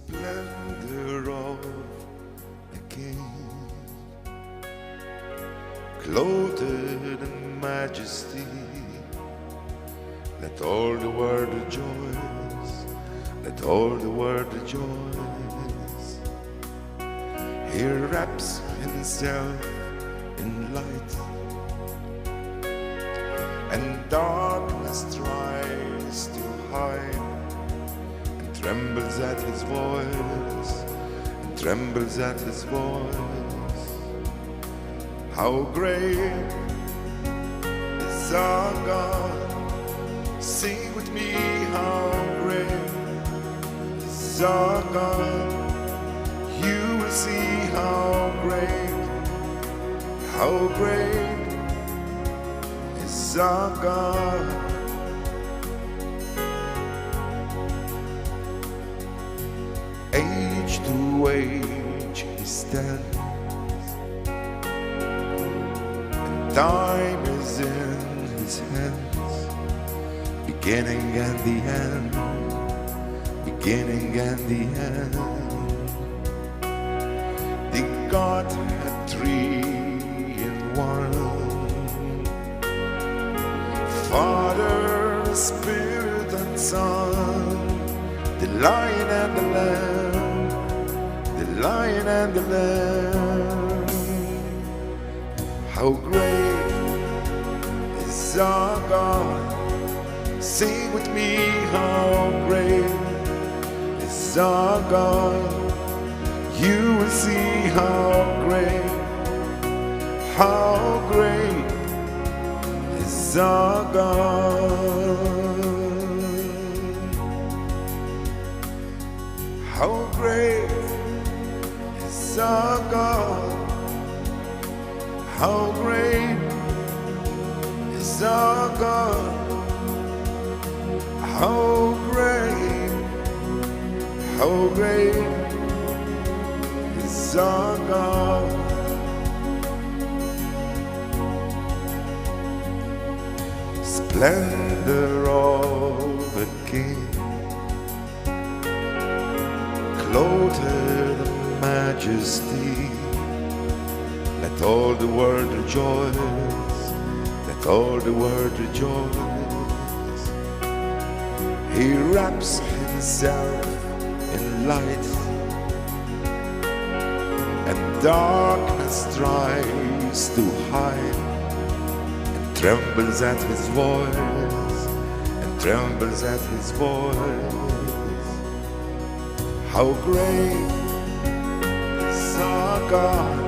Splendor of a king, clothed in majesty. Let all the world rejoice, let all the world rejoice. He wraps himself in light, and darkness tries to hide, and trembles at his voice, and trembles at his voice. How great is our God? Sing with me, how great is our God? You will see how great is our God. Age to age he stands, and time is in his hands, beginning and the end, beginning and the end. The Godhead three in one, Father, Spirit, and Son, the Lion and the Lamb, the Lion and the Lamb. How great is our God? Sing with me, how great is our God? You will see how great is our God. How great is our God? How great is our God? How great is our God? Splendor of a king, clothed in majesty. Let all the world rejoice, let all the world rejoice. He wraps himself in light, and darkness tries to hide, and trembles at his voice, and trembles at his voice. How great is our God?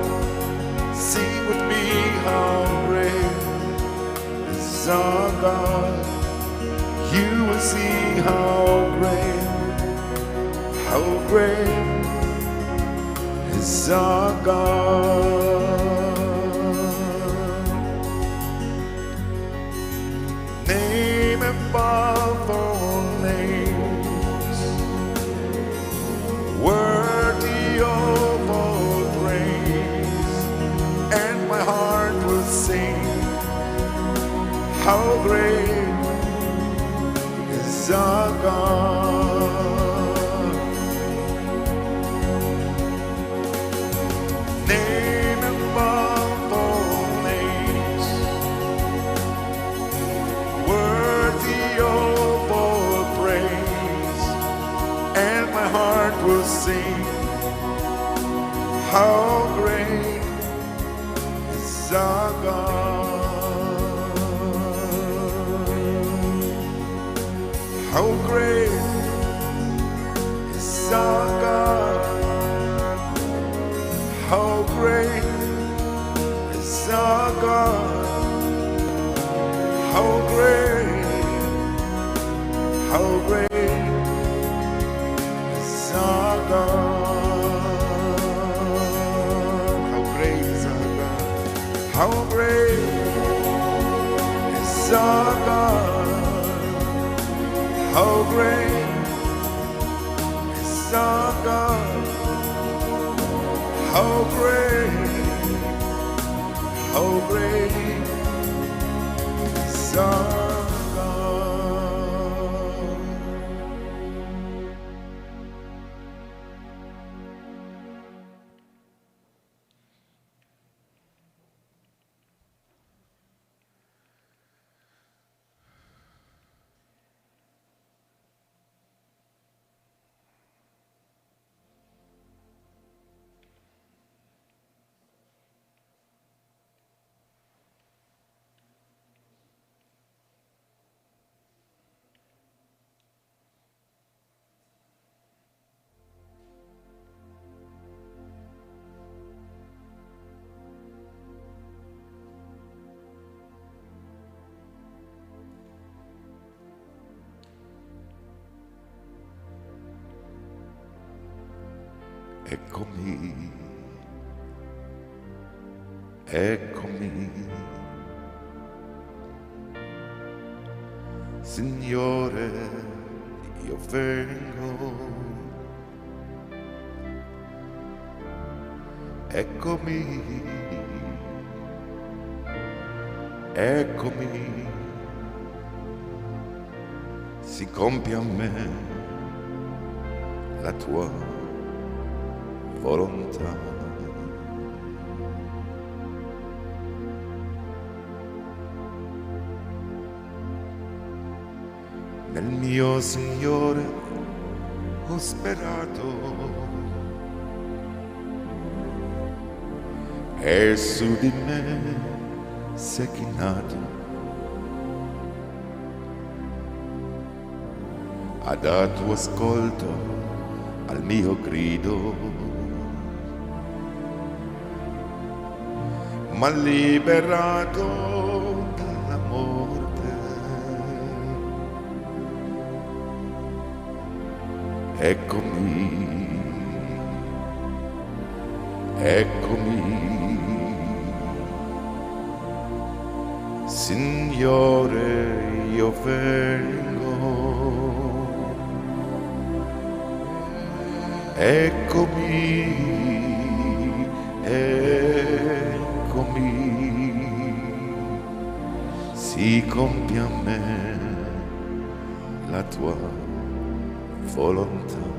Sing with me, how great is our God? You will see how great is our God. Name above all names, worthy of all praise, and my heart will sing, how great is our God. Name above all names, worthy of all praise, and my heart will sing, how great is our God. How great is our God? How great is our God? How great is our God? How great is our God? How great is our God? How great is our God? How great is our God? Eccomi, eccomi. Signore, io vengo. Eccomi, eccomi, si compia a me la tua volontà. Nel mio Signore ho sperato e su di me s'è chinato. Ha dato ascolto al mio grido, m'ha liberato dalla morte. Eccomi, eccomi, Signore, io vengo. Eccomi, eccomi, si compia a me la tua volontà.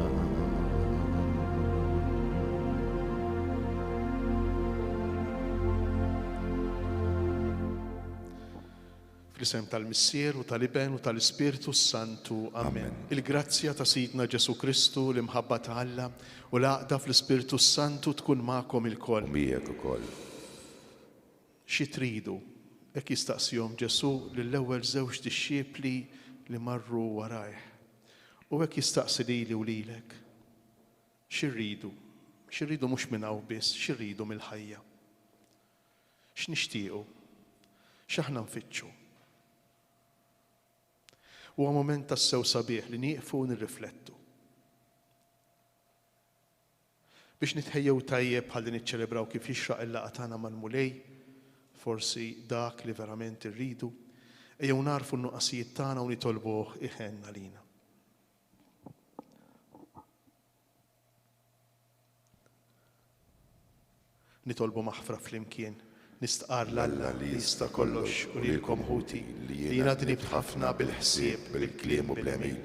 Fl-isem tal-Missier u tal-Iben u tal-Ispirtu s-Santu. Amen. Il-grazzja ta' Sidna Ġesù Kristu, l-imħabba ta' Alla u l-għaqda fl-Ispirtu s-Santu tkun magħkom ilkoll. U miegħek ukoll. Xi tridu? Hekk jistaqsihom Ġesù lill-ewwel żewġ dixxipli li marru warajh. U hekk jistaqsi lili u lilek. Xi rridu? Xi rridu mhux minn hawn biss, xi rridu mill-ħajja? X'nixtiequ? X'aħna nfittxu? Huwa mument tassew sabiħ li nieqfu u nirriflettu. Biex nitħejjew tajjeb ħalli niċċelebraw kif jixraq il-laqgħa tagħna mal-Mulej, forsi dak li verament irridu, ejjew nagħrfu n-nuqqasijiet tagħna u nitolbuh iħenn għalina. Nitolbu maħfra flimkien. Nistqarr 'l Alla li jista' kollox u lilkom ħuti, li jiena dnibt ħafna bil-ħsieb, bil-kliem u bl-għemil,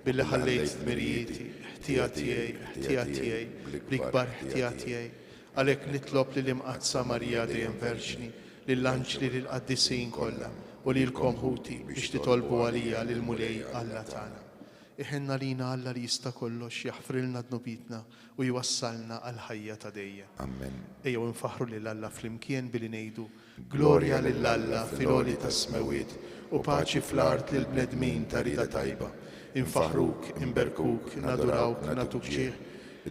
billi ħallejt dmirijieti, ħtija tiegħi, ħtija tiegħi, bl-ikbar ħtija tiegħi. Għalhekk nitlob lill-Imqaddsa Marija dejjem Verġni, lill-anġli, lill-qaddisin kollha, u lilkom ħuti, biex titolbu għalija lill-Mulej Alla tagħna. Iħenn għalina Alla li jista' kollox, jaħfrilna dnubietna u jwassalna għall-ħajja ta' dejjem. Ammen. Ejjew infaħħru lil Alla flimkien billi ngħidu, Glorja lil Alla fil-għoli tas-smewwiet, u paċi fl-art lill-bnedmin ta' rieda tajba. Infaħħruk, inberkuk, nadurawk, nagħtuk ġieħ,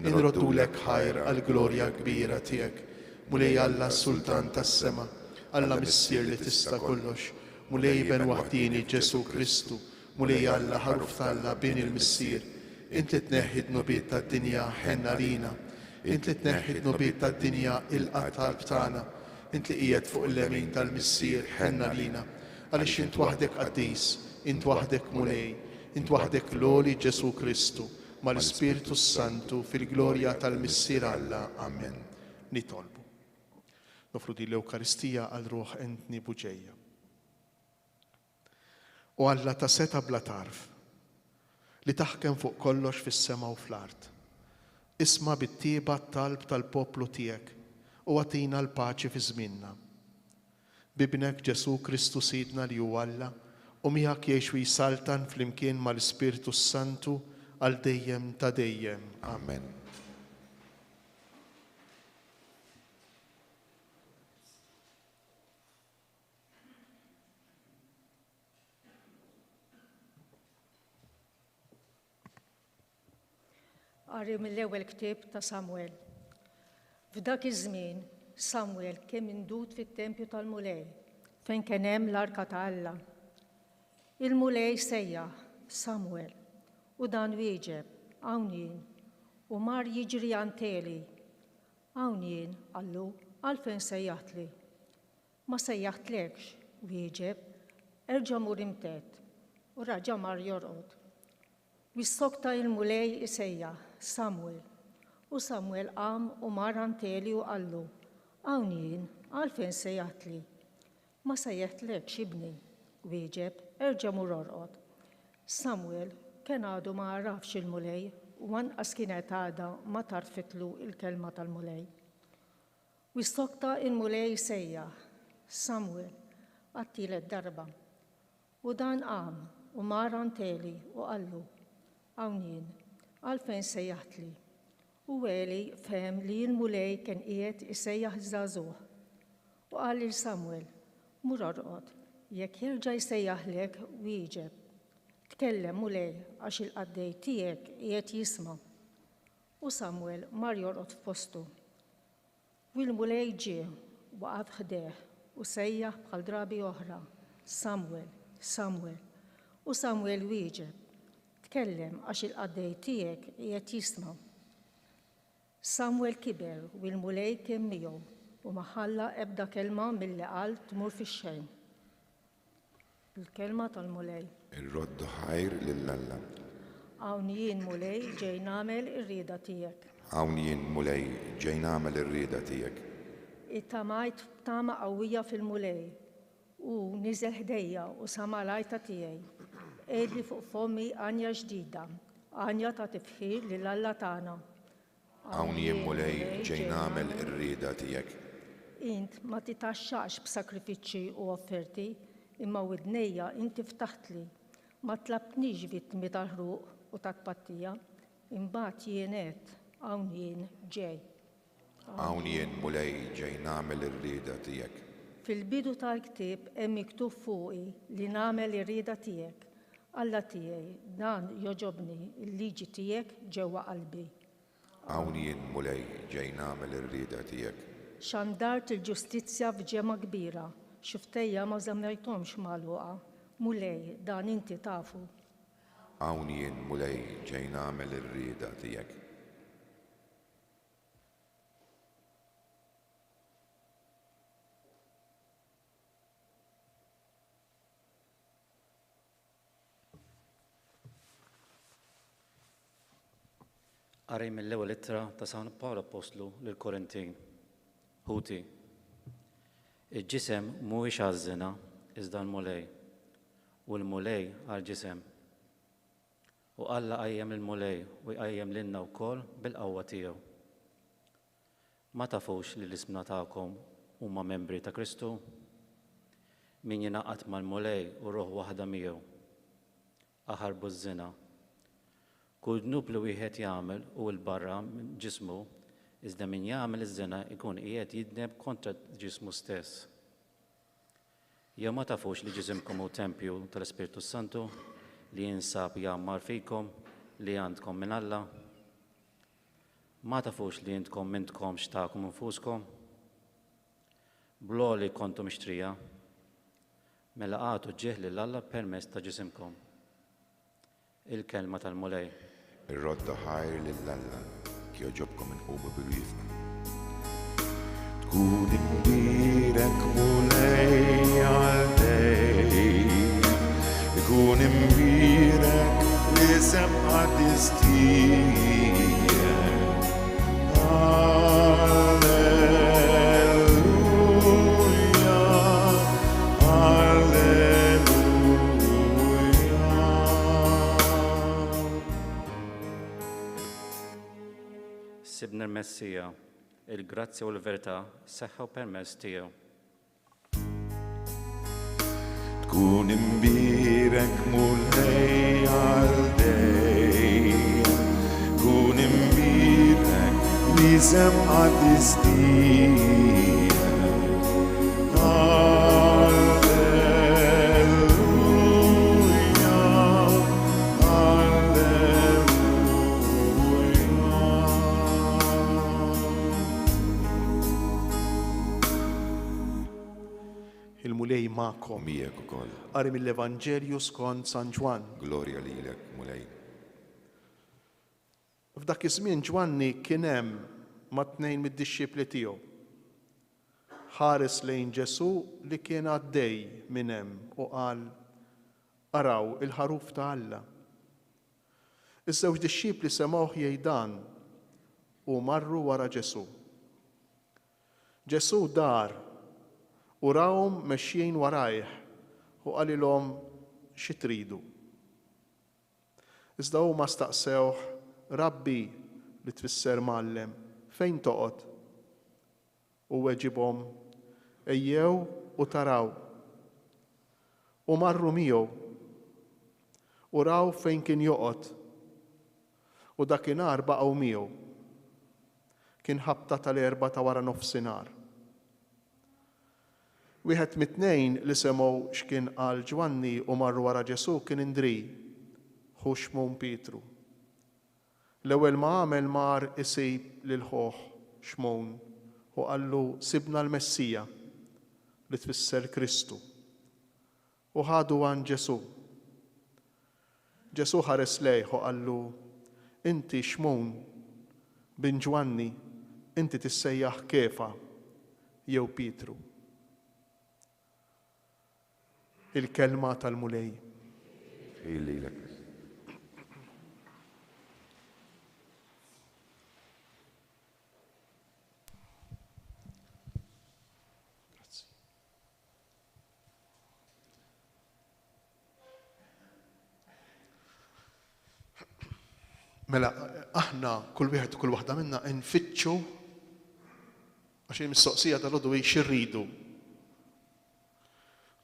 inroddulek ħajr għall-glorja kbira tiegħek. Mulej Alla s-Sultan tas-sema, Alla Missier li tista' kollox, Mulej Iben waħdieni Ġesù Kristu, Mulej Alla, Ħaruf t'Alla, Bin il-Missier, int li tneħħi d-dnubiet tad-dinja, ħenn għalina. Int li tneħħi d-dnubiet tad-dinja, ilqa' t-talb tagħna. Int li qiegħed fuq il-lemin tal-Missier, ħenn għalina. Għaliex int waħdek qaddis, int waħdek Mulej, int waħdek l-għoli Ġesù Kristu, mal-Ispirtu s-Santu, fil-glorja tal-Missier Alla. Amen. Nitolbu. Noffru din l-Ewkaristija għal ruħ Anthony Bugeja. O Alla ta' setgħa bla tarf, li taħkem fuq kollox fis-sema u fl-art, isma' bit-tjieba t-talb tal-poplu tiegħek u agħtina l-paċi fi żmienna. B'Ibnek Ġesù Kristu Sidna li hu Alla u miegħek jgħix u jsaltan flimkien mal-Ispirtu s-Santu għal dejjem ta' dejjem. Amen. Qari mill-ewwel ktieb ta' Samwel. F'dak iż-żmien, Samwel kien mindud fit-tempju tal-Mulej, fejn kien hemm l-arka ta' Alla. Il-Mulej sejjaħ, Samwel, u dan wieġeb, Hawn jien. U mar jiġri għand Eli. Hawn jien, qallu, għalfejn sejjaħtli? Ma sejjaħtlekx, wieġeb, erġa' mur imtedd. U raġa' mar jorqod. U ssokta il-Mulej isejjaħ, Samwel. U Samwel qam u mar għand Eli u qallu, Hawn jien, għalfejn sejjaħtli? Ma sejjaħtlekx, ibni, wieġeb, erġa' mur orqod. Samwel kien għadu ma għarafx il-Mulej u anqas kienet għadha ma tgħarrfitlu l-kelma tal-Mulej. U ssokta il-Mulej isejjaħ, Samwel, għat-tielet darba. U dan qam u mar għand Eli u qallu, Hawn jien, għalfejn sejjaħtli? U Eli fehem li l-Mulej kien qiegħed isejjaħ iż-żagħżugħ. U qal lil Samwel, Mur orqod, jekk jerġa' jsejjaħlek, wieġeb, Tkellem, Mulej, għax il-qaddej tiegħek qiegħed jisma'. U Samwel mar jorqod f'postu. U l-Mulej ġie, waqaf ħdejh, u sejjaħ bħal drabi oħra, Samwel, Samwel. U Samwel wieġeb, Tkellem, għax il-qaddej tiegħek qiegħed jisma'. Samwel kiber u l-Mulej kien miegħu, u ma ħalla ebda kelma milli qal tmur fix-xejn. Il-kelma tal-Mulej. Irroddu ħajr lil Alla. Hawn jien, Mulej, ġej nagħmel ir-rieda tiegħek. Hawn jien, Mulej, ġej nagħmel ir-rieda tiegħek. Ittamajt b'tama qawwija fil-Mulej. Hu niżel ħdejja u sama' l-għajta tiegħi. Qegħidli fuq fommi għanja ġdida, għanja ta' tifħir lil Alla tagħna. Hawn jien, Mulej, ġej nagħmel ir-rieda tiegħek. Int ma titgħaxxaqx b'sakrifiċċji u offerti, imma widnejja inti ftaħtli. Ma tlabtnix vittmi tal-ħruq u ta' tpattija. Imbagħad jien għedt, Hawn jien, ġej. Hawn jien, Mulej, ġej nagħmel ir-rieda tiegħek. Fil-bidu tal-ktieb hemm miktub fuqi li nagħmel ir-rieda tiegħek. Alla tiegħi, dan jogħġobni, il-liġi tiegħek ġewwa qalbi. Hawn jien, Mulej, ġej nagħmel ir-rieda tiegħek. Xandart il-ġustizzja f'ġemgħa kbira, xufftejja ma żammejthomx magħluqa. Mulej, dan inti tafu. Hawn jien, Mulej, ġej nagħmel ir-rieda tiegħek. Qari mill-ewwel ittra ta' San Pawl Appostlu lill-Korintin. Ħuti, il-ġisem mhuwiex għaż-żina iżda l-Mulej, u l-Mulej għall-ġisem. U Alla qajjem lill-Mulej u jqajjem lilna wkoll bil-qawwa tiegħu. Ma tafux li l-ismna tagħkom huma membri ta' Kristu? Min jingħaqad mal-Mulej hu ruħ waħda miegħu. Aħarbu ż-żina. Kull dnub li wieħed jagħmel hu 'l barra minn ġismu, iżda min jagħmel iż-żina jkun qiegħed jidneb kontra ġismu stess. Jew ma tafux li ġisimkom hu tempju tal-Ispirtu s-Santu li jinsab jgħammar fikom li għandkom minn Alla? Ma tafux li intkom m'intkomx tagħkom infuskom? Bl-għoli kontu mixtrija. Mela agħtu ġieħ lil Alla permezz ta' ġisimkom. Il-Kelma tal-Mulej. Irroddu ħajr lil Alla, kjogħġobkom inqumu bil-wieqfa. Tkun imbierek Mulej għal dejjem, ikun imbierek l-isem qaddis tiegħek. Alleluja, Alleluja. Sibna l-Messija. Il-grazzja u l-verità seħħew permezz tiegħu. Tkun imbierek Mulej għal dejjem, tkun imbierek l-isem qaddis tiegħek. Alleluja, Alleluja. Il-Mulej magħkom. Miegħek ukoll. Qari mill-Evanġelju skont San Ġwann. Glorja lilek, Mulej. F'dak iż-żmien Ġwanni kien hemm ma' tnejn mid-dixxipli tiegħu. Ħares lejn Ġesù li kien għaddej minn hemm u qal, Araw, il-Ħaruf ta' Alla. Iż-żewġ dixxipli semgħuh jgħid dan u marru wara Ġesù. Ġesù dar u rahom mexjin warajh u qalilhom, Xi tridu? Iżda huma staqsewh, Rabbi, li tfisser Mgħallem, fejn toqgħod? Hu weġibhom, Ejjew u taraw. U marru miegħu, u raw fejn kien joqgħod, u dakinhar baqgħu miegħu. Kien ħabta tal-erbgħa ta' wara nofsinhar. Wieħed mit-tnejn li semgħu x'kien qal Ġwanni u marru wara Ġesù kien Indrì, ħu Xmun Pietru. L-ewwel ma għamel mar isib lil ħuh Xmun u qallu, Sibna l-Messija, li tfisser Kristu. U ħadu għand Ġesù. Ġesù ħares lejh u qallu, Inti Xmun, bin Ġwanni, inti tissejjaħ Kefa, jew Pietru. Il-Kelma tal-Mulej. Ħil lilek. Grazzi. Mela, aħna kull wieħed u kull waħda minna nfittxu għax il-mistoqsija tal-għodu hi x'irridu.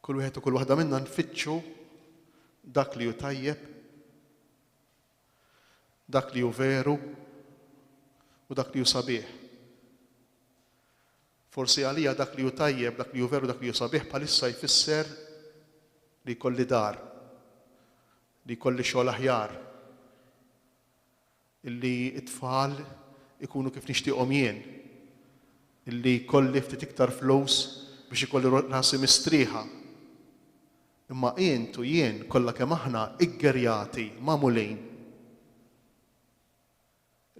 Kull wieħed u kull waħda minna nfittxu dak li hu tajjeb, dak li hu veru u dak li hu sabiħ. Forsi għalija dak li hu tajjeb, dak li hu veru, dak li hu sabiħ bħalissa jfisser li jkolli dar, li jkolli xogħol aħjar, illi t-tfal ikunu kif nixtieqhom jien, illi jkolli ftit iktar flus biex ikolli rasi mistrieħa. Imma int u jien kollha kemm aħna iggerjati, magħmulin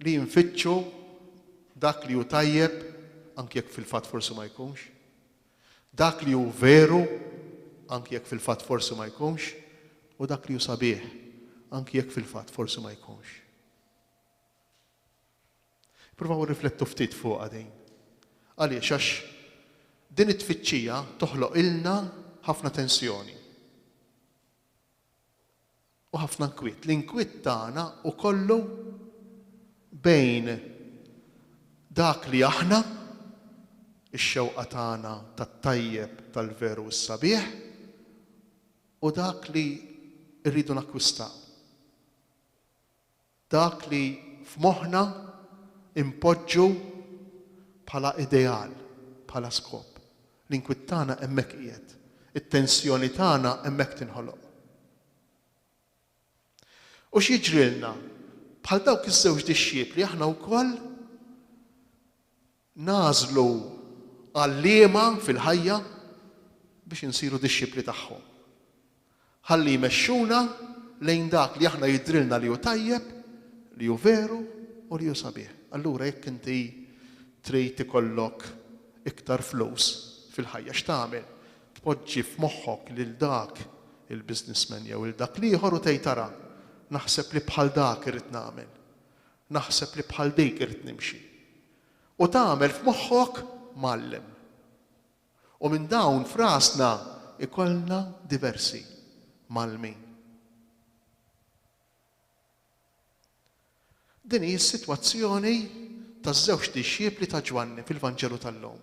Li nfittxu dak li hu tajjeb, anki jekk fil-fatt forsi ma jkunx, dak li hu veru, anki jekk fil-fatt forsi ma jkunx, u dak li hu sabiħ, anki jekk fil-fatt forsi ma jkunx. Ippruvaw irriflettu ftit fuqha din. Għaliex? Għax din it-tfittxija toħloqilna ħafna tensjoni. U ħafna nkwiet. L-inkwiet tagħna hu kollu bejn dak li aħna, ix-xewqa tagħna tat-tajjeb, tal-veru u s-sabiħ, u dak li rridu nakkwistaw. Dak li f'moħħna npoġġu bħala ideal, bħala skop. L-inkwiet tagħna hemmhekk qiegħed. It-tensjoni tagħna hemmhekk tinħoloq. U x'jiġrilna? Bħal dawk iż-żewġ dixxipli aħna wkoll Nagħżlu għalliema fil-ħajja biex insiru dixxipli tagħhom. Ħalli jmexxuna lejn dak li aħna jidhrilna li hu tajjeb, li hu veru u li hu sabiħ. Allura jekk inti trid ikollok iktar flus fil-ħajja x'tagħmel? Tpoġġi f'moħħok lil dak il-businessman jew 'il dak l-ieħor u tgħid ara, naħseb li bħal dak irrid nagħmel. Naħseb li bħal dik irrid nimxi. U tagħmel f'moħħok mgħallem. U minn dawn f'rasna jkollna diversi mgħallmin. Din hi s-sitwazzjoni taż-żewġ dixxipli ta' Ġwanni fil-Vanġelu tal-lum.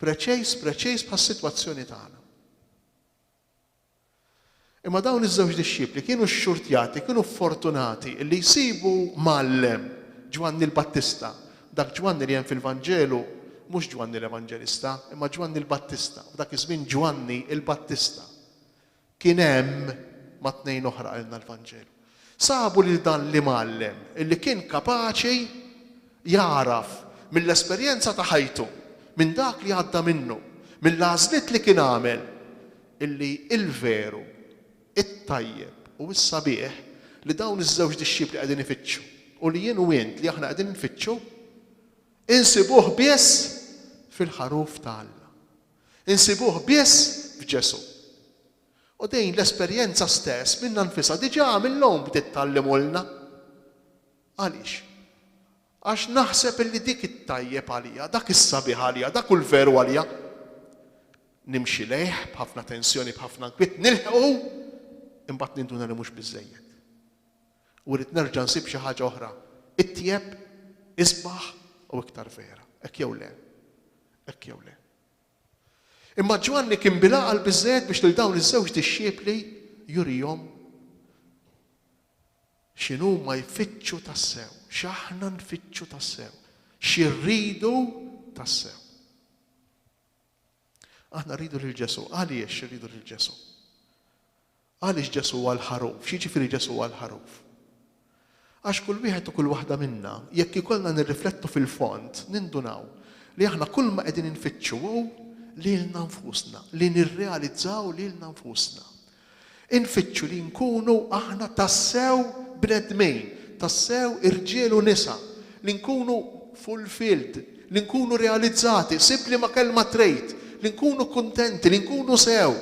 Preċiż, preċiż bħas-sitwazzjoni tagħna. Imma dawn iż-żewġ dixxipli kienu xxurtjati, kienu ffortunati li jsibu mgħallem, Ġwanni l-Battista. Dak Ġwanni li hemm fil-Vanġelu mhux Ġwanni l-Evanġelista, imma Ġwanni l-Battista. F'dak iż-żmien Ġwanni l-Battista kien hemm ma' tnejn oħra qalilna l-Vanġelu. Sabu lil dan l-imgħallem illi kien kapaċi jagħraf mill-esperjenza ta' ħajtu, minn dak li għadda minnu, mill-għażliet li kien għamel, illi l-veru, it-tajjeb u s-sabiħ li dawn iż-żewġ dixxipli qegħdin ifittxu. u li jien u int li aħna qegħdin nfittxu, insibuh biss fil-ħaruf ta' Alla. Insibuh biss f'Ġesù. U din l-esperjenza stess minnha nfisha diġà mill-omm bdiet tgħallimulna. Għaliex? Għax naħseb illi dik it-tajjeb għalija, dak is-sabiħ għalija, dak hu l-veru għalija. Nimxi lejh b'ħafna tensjoni, b'ħafna nkwiet, nilħqu, imbagħad ninduna li mhux biżżejjed. U rrid nerġa' nsib xi ħaġa oħra, itjeb, isbaħ u iktar vera. Hekk jew le? Hekk jew le? Imma Ġwanni kien bil-għaqal biżżejjed biex lil dawn iż-żewġ dixxipli jurihom x'inhuma jfittxu tassew, x'aħna nfittxu tassew, xi rridu tassew. Aħna rridu lil Ġesù. Għaliex irridu lil Ġesù? Għaliex Ġesù huwa l-ħaruf? X'jiġifieri Ġesù huwa l-ħaruf? Għax kull wieħed u kull waħda minna, jekk ikollna nirriflettu fil-fond, nindunaw li aħna kulma qegħdin infittxu hu lilna nfusna, li nirrealizzaw lilna nfusna. Infittxu li nkunu aħna tassew bnedmin, tassew irġiel u nisa, li nkunu fulfilled, li nkunu realizzati, sib liema kelma trid, li nkunu kuntenti, li nkunu sew.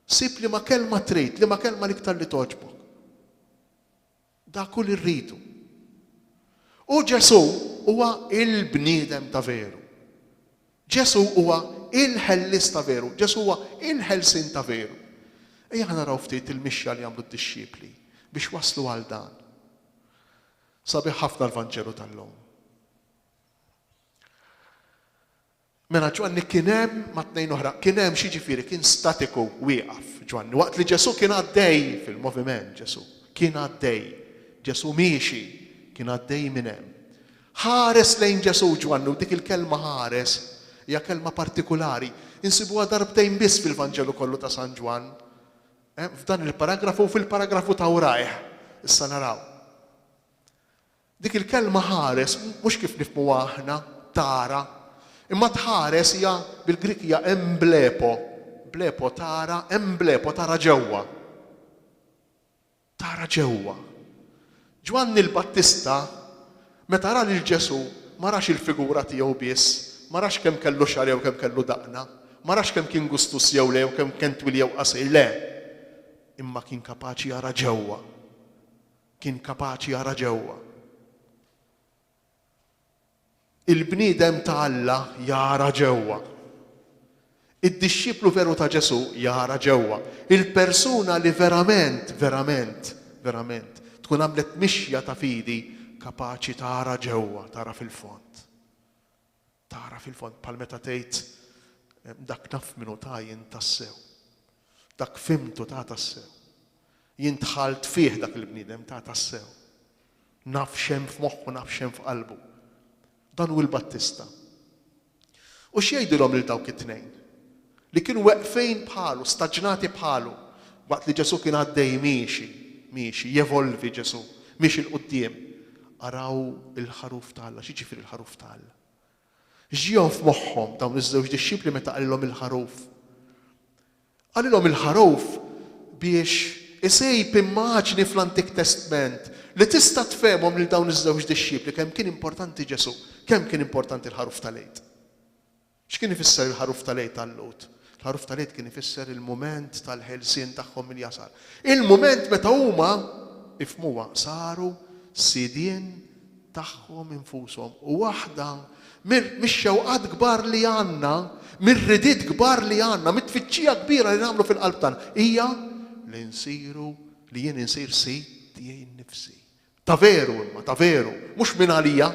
Sib liema kelma trid, liema kelma l-iktar li togħġbok. Dak hu li rridu. U Ġesù huwa il-bniedem ta' veru. Ġesù huwa il-ħellies ta' veru. Ġesù huwa il-ħelsien ta' veru. Ejja ħa naraw ftit il-mixja li għamlu d-dixxipli biex waslu għal dan. Sabiħ ħafna l-Vanġelu tal-lum. Mela Ġwanni kien hemm ma' tnejn oħra. Kien hemm x'jiġifieri kien statiku wieqaf Ġwanni waqt li Ġesù kien għaddej fil-moviment Ġesù kien għaddej. Ġesù miexi kien għaddej minn hemm. Ħares lejn Ġesù Ġwanni u dik il-kelma ħares hija kelma partikulari. Insibuha darbtejn biss fil-Vanġelu kollu ta' San Ġwann. Eh, f'dan il-paragrafu u fil-paragrafu ta' warajh. Issa naraw. Dik il-kelma ħares mhux kif nifhmuha aħna, tara. Imma tħares hija bil-Grieg hija emblepo. Blepo tara, emblepo tara ġewwa. Tara ġewwa. Ġwanni l-Battista meta ra lil Ġesù ma rax il-figura tiegħu biss, ma rax kemm kellu xagħar jew kemm kellu daqna, ma rax kemm kien gustuż jew le jew kemm kien twil jew qasir, le. Imma kien kapaċi jara ġewwa. Kien kapaċi jara ġewwa. Il-bniedem ta' Alla jara ġewwa. Id-dixxiplu veru ta' Ġesù jara ġewwa. Il-persuna li verament, verament, verament tkun għamlet mixja ta' fidi kapaċi tara ġewwa, tara fil-fond. Tara fil-fond bħal meta tgħid dak naf min hu ta' jien tassew. Dak fhimtu ta' tassew. Jien dħalt fih dak il-bniedem ta' tassew. Naf x'hemm f'moħħu, naf x'hemm f'qalbu. Dan hu l-Battista. U x'jgħidilhom lil dawk it-tnejn? Li kienu weqfin bħalu, staġnati bħalu, waqt li Ġesù kien għaddej miexi, miexi, jevolvi Ġesù, miexi 'l quddiem. Araw il-Ħaruf ta' Alla. X'jiġifieri l-Ħaruf ta' Alla? X'ġiehom f'moħħhom dawn iż-żewġ dixxipli meta qalilhom il-Ħaruf? Qalilhom il-Ħaruf biex isib immaġni fl-Antik Testment li tista' tfehmhom lil dawn iż-żewġ dixxipli kemm kien importanti Ġesù, kemm kien importanti l-Ħaruf tal-Għid. X'kien ifisser il-ħaruf tal-Għid għal-Lhud? Il-ħaruf tal-Għid kien ifisser il-mument tal-ħelsien tagħhom mill-jasar. Il-mument meta huma, ifhmuha, saru sidien tagħhom infushom. U waħda mix-xewqat kbar li għandna, mir-ridiet kbar li għandna, mit-tfittxija kbira li nagħmlu fil-qalb tagħna hija li nsiru, li jien insir sid tiegħi nnifsi. Ta' veru imma, ta' veru, mhux minn għalija.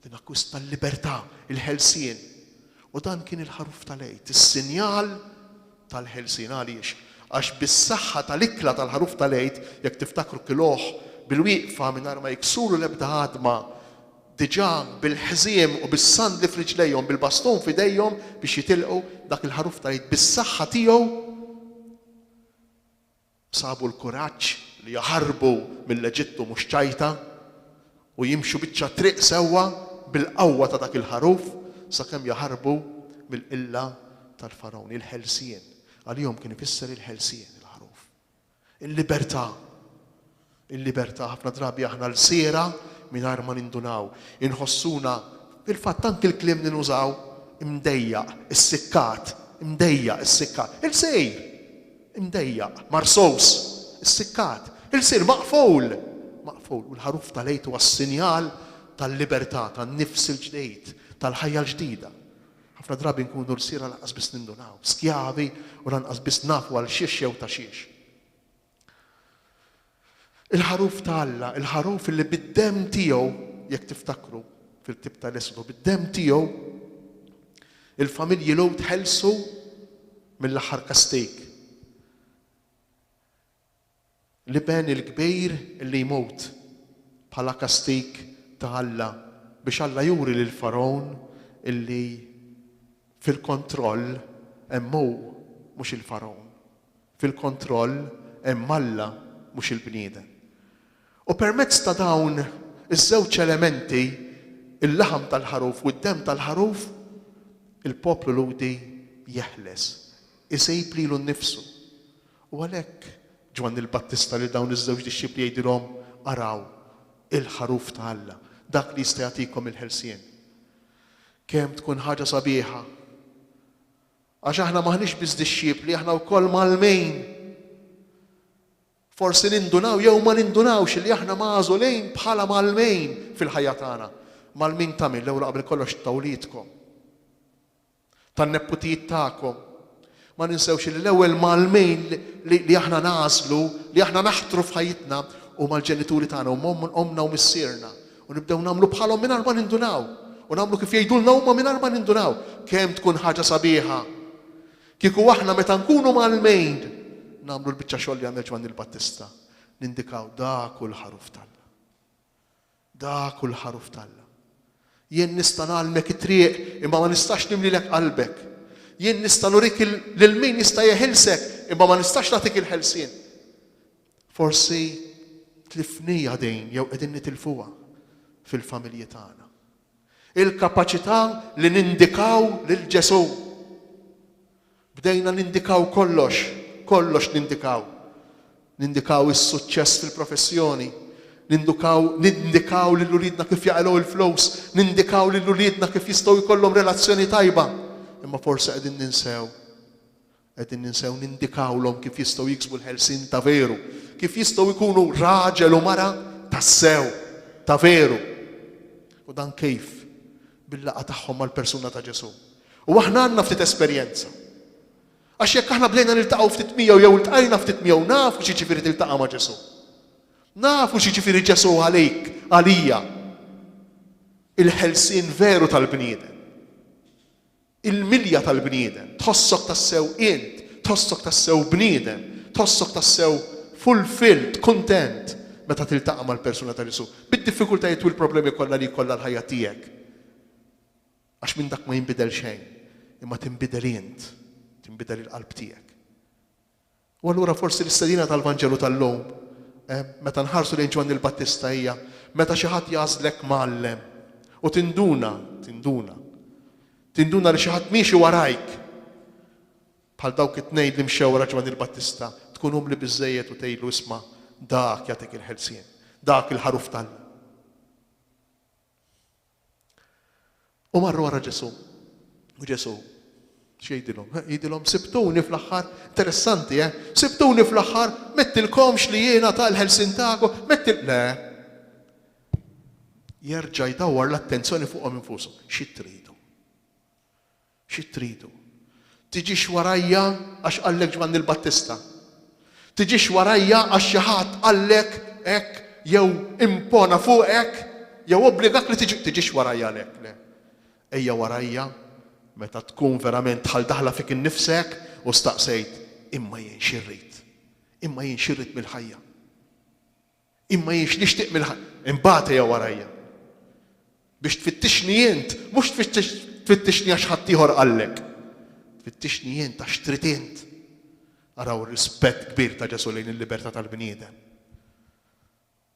Li nakkwista l-libertà, il-ħelsien. U dan kien il-ħaruf tal-Għid, is-sinjal tal-ħelsien. Għaliex? Għax bis-saħħa tal-ikla tal-ħaruf tal-Għid, jekk tiftakru kiluh bil-wieqfa mingħajr ma jiksulu l-ebda għadma, diġà bil-ħżiem u bis-sandli f'riġlejhom, bil-bastun f'idejhom biex jitilqu, dak il-ħaruf tal-Għid bis-saħħa tiegħu Sabu l-kuraġġ li jaħarbu mill-Eġittu mhux ċajta u jimxu biċċa triq sewwa bil-qawwa ta' dak il-ħaruf sakemm jaħarbu mill-qilla tal-Fargħun. Il-ħelsien. Għalihom kien ifisser il-ħelsien il-ħaruf. Il-libertà. Il-libertà ħafna drabi aħna lsiera mingħajr ma nindunaw. Inħossuna, fil-fatt anki l-kliem li nużaw, imdejjaq, issikkat, imdejjaq, issikkat. Ilsir! Imdejjaq, marsus, issikkat, ilsir maqful! Maqful. U l-ħaruf tal-Għid huwa s-sinjal tal-libertà, tan-nifs il-ġdid, tal-ħajja l-ġdida. Ħafna drabi nkunu lsiera lanqas biss nindunaw, skjavi u lanqas biss nafu għal xiex jew ta' xiex. Il-ħaruf ta' Alla, il-ħaruf li bid-demm tiegħu, jekk tiftakru fil-ktieb tal-Esodu, bid-demm tiegħu il-familji Lhud ħelsu mill-aħħar kastig. L-iben il-kbir li jmut bħala kastig ta' Alla biex Alla juri lil Fargħun illi fil-kontroll hemm hu mhux il-Fargħun. Fil-kontroll hemm Alla mhux il-bniedem. U permezz ta' dawn iż-żewġ elementi, il-laħam tal-ħaruf u d-demm tal-ħaruf, il-poplu Lhudi jeħles, isib lilu nnifsu. U għalhekk Ġwanni l-Battista lil dawn iż-żewġ dixxipli jgħidilhom, Araw, il-ħaruf ta' Alla, dak li jista' jagħtikom il-ħelsien. Kemm tkun ħaġa sabiħa Għax aħna m'aħniex biss dixxipli, aħna wkoll mgħallmin. Forsi nindunaw jew ma nindunawx li aħna magħżulin bħala mgħallmin fil-ħajja tagħna. Mgħallmin ta' min? L-ewwel qabel kollox ta' wliedkom. Tan-nepputijiet tagħkom. Ma ninsewx li l-ewwel mgħallmin li, li aħna nagħżlu, li aħna naħtru f'ħajjitna huma l-ġenituri tagħna, huma ommna u missierna. U nibdew nagħmlu bħalhom mingħajr ma nindunaw. U nagħmlu kif jgħidulna huma mingħajr ma nindunaw. Kemm tkun ħaġa sabiħa kieku aħna meta nkunu mgħallmin nagħmlu l-biċċa xogħol li għamel Ġwanni l-Battista. Nindikaw dak hu l-ħaruf t'Alla. Dak hu l-ħaruf t'Alla. Jien nista' ngħallmek it-triq imma ma nistax nimlilek qalbek. Jien nista' nurik lil min jista' jeħilsek imma ma nistax nagħtik il-ħelsien. Forsi tlifniha din jew qegħdin nitilfuha fil-familji tagħna. Il-kapaċità li nindikaw lil Ġesù. Bdejna nindikaw kollox, kollox nindikaw. Nindikaw is-suċċess fil-professjoni, nindukaw, nindikaw lil uliedna kif jaqilgħu il-flus, nindikaw lil uliedna kif jistgħu jkollhom relazzjoni tajba. Imma forsi qegħdin ninsew Qegħdin ninsew nindikawlhom kif jistgħu jiksbu l-ħelsien ta' veru, kif jistgħu jkunu raġel u mara tassew, ta' veru. U dan kif? Bil-laqgħa tagħhom mal-persuna ta' Ġesù. U aħna għandna ftit esperjenza. Għax jekk aħna bdejna niltaqgħu ftit miegħu jew iltqajna ftit miegħu nafu x'jiġifieri tiltaqa' ma' Ġesù. Nafu x'jiġifieri Ġesù għalik, għalija. Il-ħelsien veru tal-bniedem. Il-milja tal-bniedem. Tħossok tassew int, tħossok tassew bniedem, tħossok tassew fulfilled, kuntent meta tiltaqa' mal-persuna ta' Ġesù, bid-diffikultajiet u l-problemi kollha li jkollha l-ħajja tiegħek. Għax minn dak ma jinbidel xejn, imma tinbidel int, tinbidel il-qalb tiegħek. U allura forsi l-istedina tal-Vanġelu tal-lum, meta nħarsu lejn Ġwanni l-Battista hija meta xi ħadd jagħżlek mgħallem u tinduna, tinduna, tinduna li xi ħadd miexi warajk bħal dawk it-tnejn li mxew wara Ġwanni l-Battista, tkun umli biżżejjed u tgħidlu isma' dak jagħtik il-ħelsien, dak il-ħaruf t'Alla. U marru wara Ġesù. U Ġesù x'jgħidilhom? Jgħidilhom sibtuni fl-aħħar, interessanti, eh? Sibtuni fl-aħħar, mettilkomx li jiena tal-ħelsin tagħkom, mettil. Le. Jerġa' jdawwar l-attenzjoni fuqhom infushom. Xi tridu? Xi tridu? Tiġix warajja għax qallek Ġwanni l-Battista. Tiġix warajja għax xi ħadd qallek hekk jew impona fuqek jew obbligak li tiġi. Tiġix warajja għalhekk, le. Ejja warajja meta tkun verament dħalt daħla fik innifsek u staqsejt, imma jien xi rrid? Imma jien xi rrid mill-ħajja? Imma jien x'nixtieq mill-ħajja? Imbagħad ejja warajja. Biex tfittixni int, mhux tfittixni għax ħaddieħor qallek. Tfittixni int għax trid int. Araw ir-rispett kbir ta' Ġesù lejn il-libertà tal-bniedem.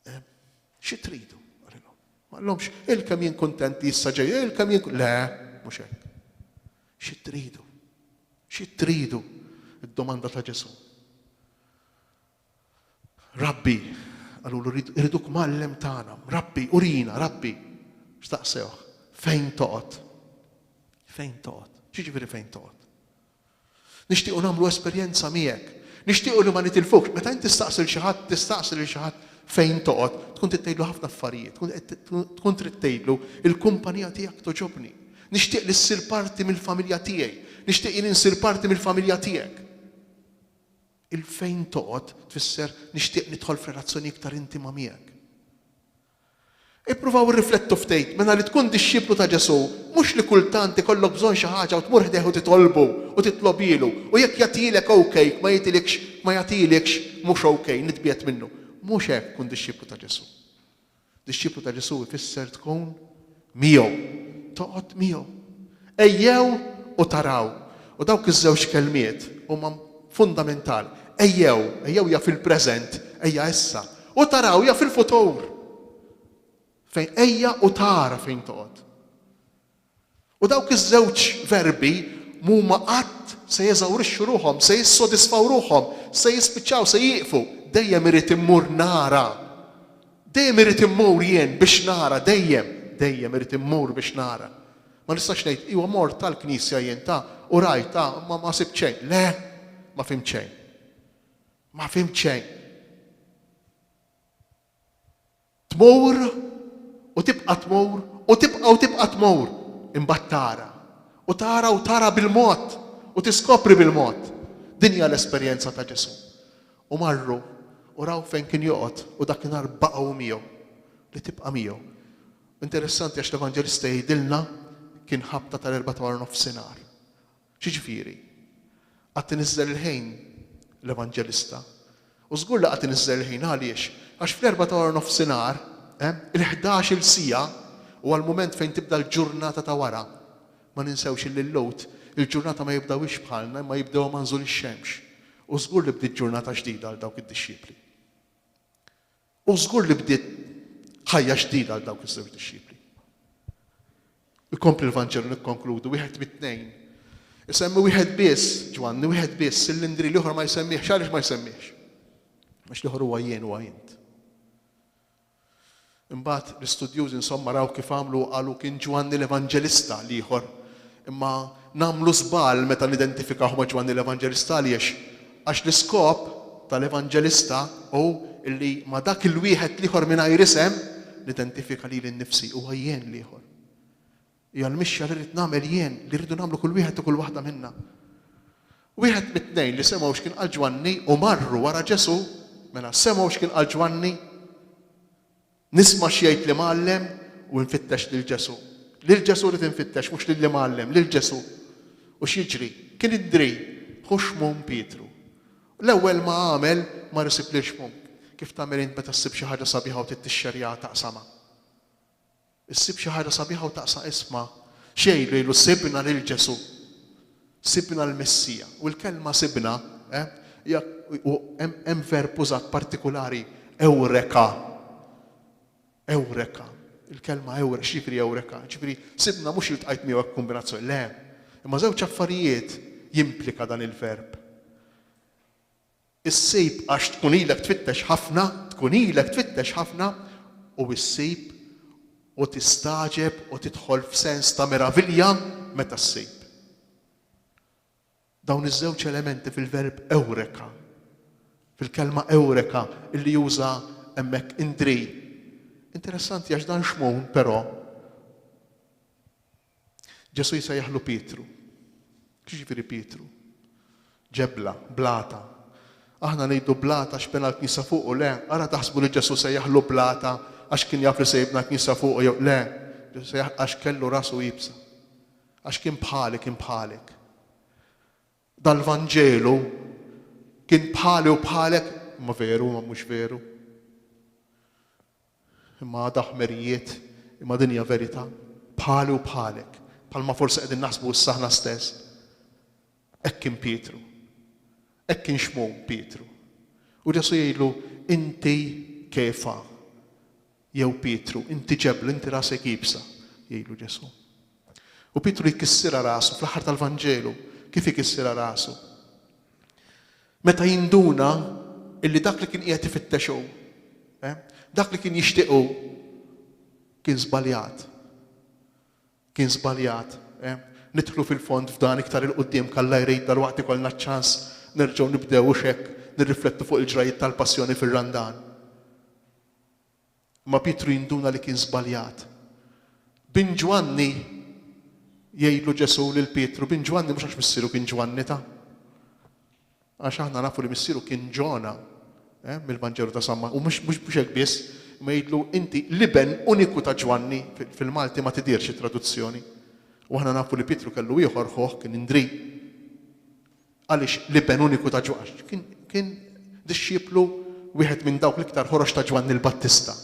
Eh, xi tridu? Qalilhom. Ma qallhomx, il-kemm jien kuntent li issa ġej, il-kemm jien Le, mhux hekk. Xi tridu? Xi tridu? Id-domanda ta' Ġesù. Rabbi! Qalulu irriduk mgħallem tagħna, Rabbi, urina, Rabbi. Staqsewh, fejn toqgħod? Fejn toqgħod? X'jiġifieri fejn toqgħod? Nixtiequ nagħmlu esperjenza miegħek. Nixtiequ li ma nitilfukx. Meta inti tistaqsi lil xi ħadd, tistaqsi lil xi ħadd fejn toqgħod, tkun trid tgħidlu ħafna affarijiet, tkun trid tgħidlu il-kumpanija tiegħek togħġobni. Nixtieq li ssir parti mill-familja tiegħi. Nixtieq jien insir parti mill-familja tiegħek. Il-fejn toqgħod tfisser nixtieq nidħol f'relazzjoni iktar intima miegħek. Ippruvaw irriflettu ftit, mela li tkun dixxiplu ta' Ġesù mhux li kultant ikollok bżonn xi ħaġa u tmur ħdejh u titolbu u titlobhielu u jekk jagħtihielek ok, jekk ma jagħtilikx, ma jagħtihilikx mhux ok, nitbiegħed minnu. Mhux hekk tkun dixxiplu ta' Ġesù. Dixxiplu ta' Ġesù jfisser tkun miegħu, toqgħod miegħu. Ejjew u taraw. U dawk iż-żewġ kelmiet huma fundamentali. Ejjew, ejjew hija fil-preżent, ejja issa. U taraw hija fil-futur. Fejn ejja u tara fejn toqgħod. U dawk iż-żewġ verbi m'huma qatt se jeżawrixxu ruħhom, se jissodisfaw ruħhom, se jispiċċaw, se jieqfu. Dejjem irrid immur nara. Dejjem irrid immur jien biex nara, dejjem, dejjem irrid immur biex nara. Ma nistax ngħid, iwa mort tal-knisja jien ta' u rajt ta' ma ma sibt xejn. Le, ma fhimt xejn. Ma fhimt xejn. Tmur u tibqa' tmur u tibqa' u tibqa' tmur, imbagħad tara. U tara u tara bil-mod u tiskopri bil-mod. Din hija l-esperjenza ta' Ġesù. U marru u raw fejn kien joqgħod u dakinhar baqgħu miegħu. Li tibqa' miegħu. Interessanti għax l-Evanġelista jgħidilna kien ħabta tal-erbgħa ta' wara nofsinhar. X'jiġifieri? Qagħad iniżżel il-ħin l-evanġelista. U żgur li qagħad iniżżel il-ħin għaliex? Għax fl-erbgħa ta' wara nofsinhar, eh, il-ħdax-il siegħa huwa l-mument fejn tibda l-ġurnata ta' wara. Ma ninsewx illi l-Lhud il-ġurnata ma jibdewhiex bħalna imma jibdewha ma' nżul ix-xemx. U żgur li bdiet ġurnata ġdida għal dawk id-dixxipli. U żgur li bdiet ħajja ġdida għal dawk iż-żewġ dixxipli. Ikompli l-Vanġelu nikkonkludu, wieħed mit-tnejn. Isemmi wieħed biss, Ġwanni, wieħed biss, il-Indri l-ieħor ma jsemmihx, għaliex ma jsemmihx? Għax l-ieħor huwa jien huwa int. Imbagħad l-istudjużi insomma raw kif għamlu u qalu kien Ġwanni l-Evanġelista l-ieħor. Imma nagħmlu żball meta nidentifikawh ma' Ġwanni l-Evanġelista għaliex? Għax l-iskop tal-evanġelista hu li ma' dak il-wieħed l-ieħor mingħajr isem nidentifika lili nnifsi, huwa jien l-ieħor. Hija l-mixja li rrid nagħmel jien, li rridu nagħmlu kull wieħed u kull waħda minna. Wieħed mit-tnejn li semgħu x'kien qal Ġwanni u marru wara Ġesù, mela semgħu x'kien qal Ġwanni, nisma' x'jgħid l-imgħallem u nfittex lil Ġesù. Lil Ġesù rrid infittex, mhux lill-imgħallem, lil Ġesù. U x'jiġri? Kien Indri, ħu Xmun Pietru. L-ewwel ma għamel mar isib lil Xmun. Kif tagħmel int meta ssib xi ħaġa sabiħa u trid tixxerjaha taqsamha? Issib xi ħaġa sabiħa u taqsa' isma'. X'jgħidlu? Jgħidlu sibna lil Ġesù. Sibna l-Messija. U l-kelma sibna, eh, hija hemm verb użat partikulari, ewreka. Ewreka. Il-kelma ewreka, x'jiġifieri ewreka? Ġifieri sibna mhux iltqajt miegħu hekk kombinazzjoni, le. Imma żewġ affarijiet jimplika dan il-verb. Issib għax tkun ilek tfittex ħafna, tkun ilek tfittex ħafna u issib u tistagħġeb u tidħol f'sens ta' meravilja meta ssib. Dawn iż-żewġ elementi fil-verb ewreka, fil-kelma ewreka illi juża hemmhekk Indri. Interessanti għax dan Xmun però Ġesù jsejjaħlu Pietru. X'jiġifieri Pietru? Ġebla, blata. Aħna ngħidu blata għax bena l-knisja fuqu, le, ara taħsbu li Ġesù sejjaħlu blata għax kien jaf li se jibna l-knisja fuqu jew le, Ġesù sejjaħ għax kellu rasu iebsa. Għax kien bħali, kien bħalek. Dal-Vanġelu kien bħali u bħalek, imma veru, imma mhux veru. Imma għadha ħmerijiet, imma din hija verità. Bħali u bħalek, bħalma forsi qegħdin naħsbu issa aħna stess. Hekk kien Pietru. Hekk kien Xmun Pietru. U Ġesù jgħidlu, inti Kefa, jew Pietru, inti ġebla, inti rasek iebsa, jgħidlu Ġesù. U Pietru jkissirha rasu fl-aħħar tal-Vanġelu. Kif ikissirha rasu? Meta jinduna illi dak li kien qiegħed ifittex hu. Eh? Dak li kien jixtieq hu kien żbaljat. Kien żbaljat. Eh? Nidħlu fil-fond f'dan iktar 'il quddiem k'Alla jrid dalwaqt ikollna ċ-ċans nerġgħu nibdew hux hekk nirriflettu fuq il-ġrajjiet tal-Passjoni fir-Randan. Imma Pietru jinduna li kien żbaljat. Bin Ġwanni, jgħidlu Ġesù lil Pietru, bin Ġwanni mhux għax missieru kien Ġwanni ta'. Għax aħna nafu li missieru kien Ġona, eh, mill-Vanġelu ta' San u mhux mhux hekk biss, imma jgħidlu inti l-iben uniku ta' Ġwanni, fil-Malti ma tidhirx it-traduzzjoni. U aħna nafu li Pietru kellu ieħor ħuh kien Indri. Għaliex l-iben uniku ta' Ġwanni? Għax kien kien dixxiplu wieħed minn dawk l-iktar ħorox ta' Ġwanni l-Battista.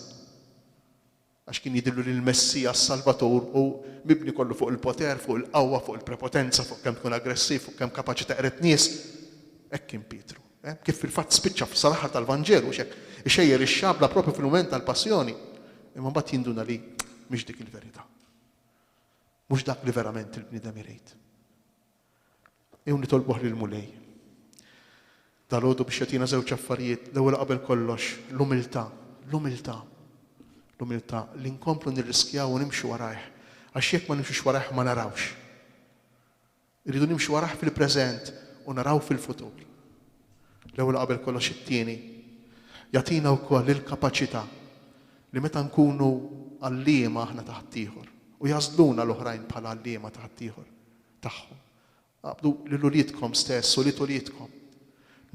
Għax kien jidhirlu li l-Messija, s-Salvatur, hu mibni kollu fuq il-poter, fuq il-qawwa, fuq il-prepotenza, fuq kemm tkun aggressiv, fuq kemm kapaċi teqred nies. Hekk kien Pietru. Eh? Kif fil-fatt spiċċa sal-aħħar tal-Vanġelu, hux hekk? Ixejjer ix-xabla propju fil-mument tal-passjoni. Imma mbagħad jinduna li mhix dik il-verità. Mhux dak li verament il-bniedem irid. Ejjew nitolbuh lill-Mulej. Dalgħodu biex jagħtina żewġ affarijiet, l-ewwel qabel kollox, l-umiltà, l-umiltà. L-umiltà li nkomplu nirriskjaw u nimxu warajh, għax jekk ma nimxux warajh ma narawx. Irridu nimxu warajh fil-preżent u naraw fil-futur. L-ewwel qabel kollox it-tieni, jagħtina wkoll il-kapaċità li meta nkunu għalliema aħna ta' ħaddieħor u jagħżluna l-oħrajn bħala għalliema ta' ħaddieħor. tagħhom. Aqbdu lil uliedkom stess, ulied uliedkom.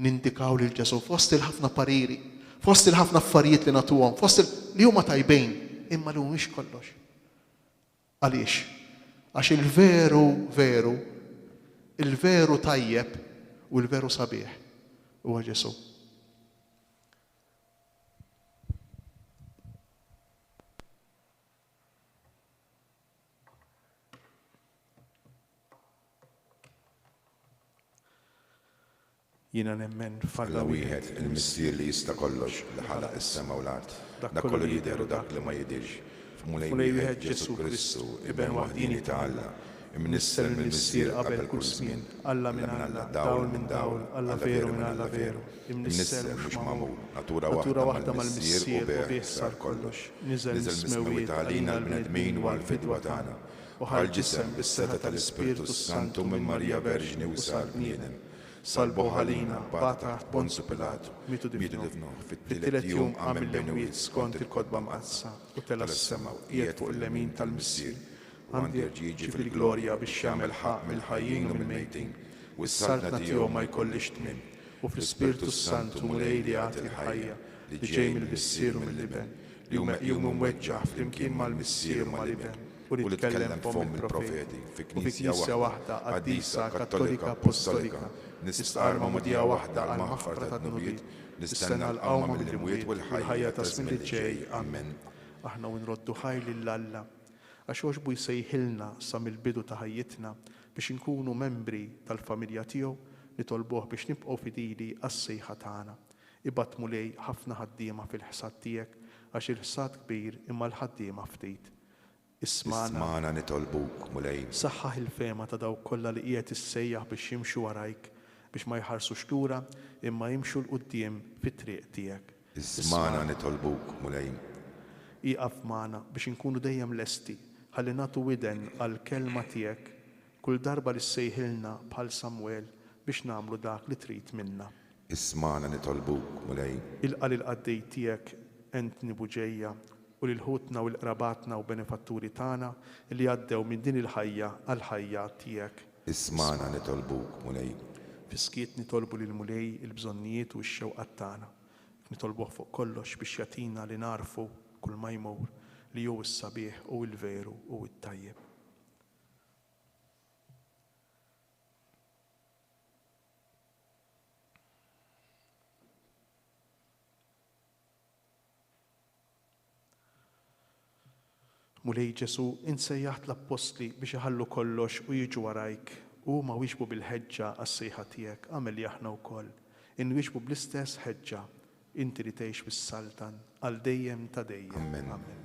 Nindikaw lil Ġesù fost il-ħafna pariri, fost il-ħafna affarijiet li nagħtuhom, fost il li huma tajbin, imma li mhumiex kollox. Għaliex? Għax il-veru veru, il-veru tajjeb u l-veru sabiħ huwa Ġesù. Jiena nemmen f'Alla wieħed, il-Missier li jista' kollox, li ħalaq is-sema u l-art, dak kollu li jidher u dak li ma jidhirx, f'Mulej wieħed Ġesù Kristu, Iben waħdieni ta' Alla, imnissel mill-Missier qabel kull żmien, Alla minn Alla, dawl minn dawl, Alla veru minn Alla veru, imnissel mhux magħmul, natura waħda mal-Missier u bih sar kollox. Niżel mis-smewwiet għalina l-bnedmin u għall-fidwa tagħna, u ħa l-ġisem bis-setgħa tal-Ispirtu s-Santu minn Marija Verġni u sar bniedem. Salbuh għalina, bagħat taħt Ponzu Pilatu, mietu difnuh, fit-tielet jum qam mill-imwiet skont il-Kotba Mqaddsa, u tela' s-sema u qiegħed fuq il-lemin tal-Missier, u għandu jerġa' jiġi fil-glorja biex jagħmel ħaqq mill-ħajjin u mill-mejtin, u s-saltna tiegħu ma jkollhiex tmiem. U fl-Ispirtu s-Santu, Mulej li jagħti l-ħajja, li ġej mill-Missier u mill-Iben, li hu meqjum u mweġġaħ flimkien mal-Missier u mal-Iben, u li tkellem b'fomm il-profeti, fi Knisja waħda, qaddisa, kattolika, appostolika, nistqarr magħmudija waħda għall-maħfra tad-dnubiet, nistenna l-qawma mill-imwiet u l-ħajja taż-żmien li ġej. Amen. Aħna u nroddu ħajr lil Alla, għax għoġbu jsejħilna sa mill-bidu ta' ħajjitna biex inkunu membri tal-familja tiegħu, nitolbuh biex nibqgħu fidili għas-sejħa tagħna. Ibgħat Mulej ħafna ħaddiema fil-ħsad tiegħek, għax il-ħsad kbir imma l-ħaddiema ftit. Ismagħna. Ismagħna nitolbuk, Mulej. Saħħaħ il-fehma ta' dawk kollha li qiegħed issejjaħ biex jimxu warajk, biex ma jħarsux lura imma jimxu 'l quddiem fit-triq tiegħek. Ismagħna nitolbuk, Mulej. Ieqaf magħna biex inkunu dejjem lesti ħalli nagħtu widen għall-kelma tiegħek kull darba li ssejħilna bħal Samwel biex nagħmlu dak li trid minna. Ismagħna nitolbuk, Mulej. Ilqa' lill-qaddej tiegħek Anthony Bugeja u lil ħutna u l-qrabatna u benefatturi tagħna li għaddew minn din il-ħajja għall-ħajja tiegħek. Ismagħna nitolbuk, Mulej. Fis-skiet nitolbu lill-Mulej il-bżonnijiet u x-xewqat tagħna. Nitolbuh fuq kollox biex jagħtina li nagħrfu kulma jmur li hu s-sabiħ u l-veru u t-tajjeb. Mulej Ġesù, int sejjaħt l-appostli biex iħallu kollox u jiġu warajk, u huma wieġbu bil-ħeġġa għas-sejħa tiegħek, agħmel li aħna wkoll inwieġbu bl-istess ħeġġa, inti li tgħix u ssaltan għal dejjem ta' dejjem. Amen. Amen.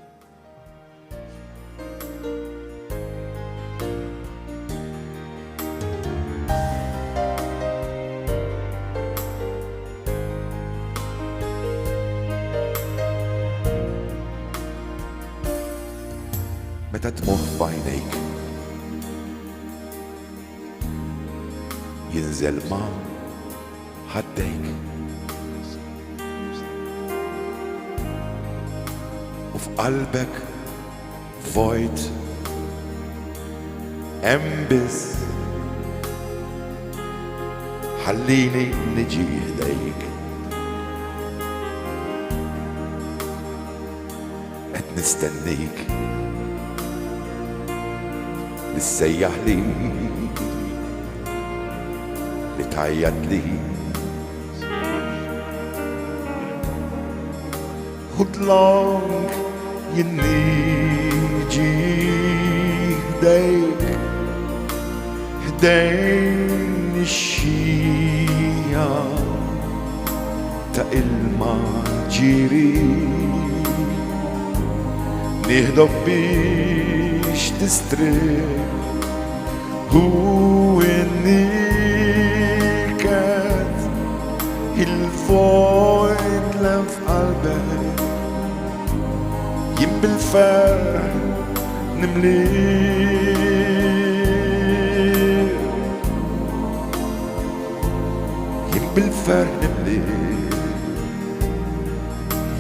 Meta d-dmugħ f'għajnejk jinżel ma' ħaddejk. U f'qalbek vojt hemm biss ħallini niġi ħdejk. Qed nistennik li ssejjaħli li tgħajjatli. U dlonk jien niġi ħdejk ħdejn ix-xija ta' ilma ġiri. Nieħdok biex tistrieħ u n-niket il-vojt l f'qalbek jien bil-ferħ nimlieh. Jien bil-ferħ nimlieh.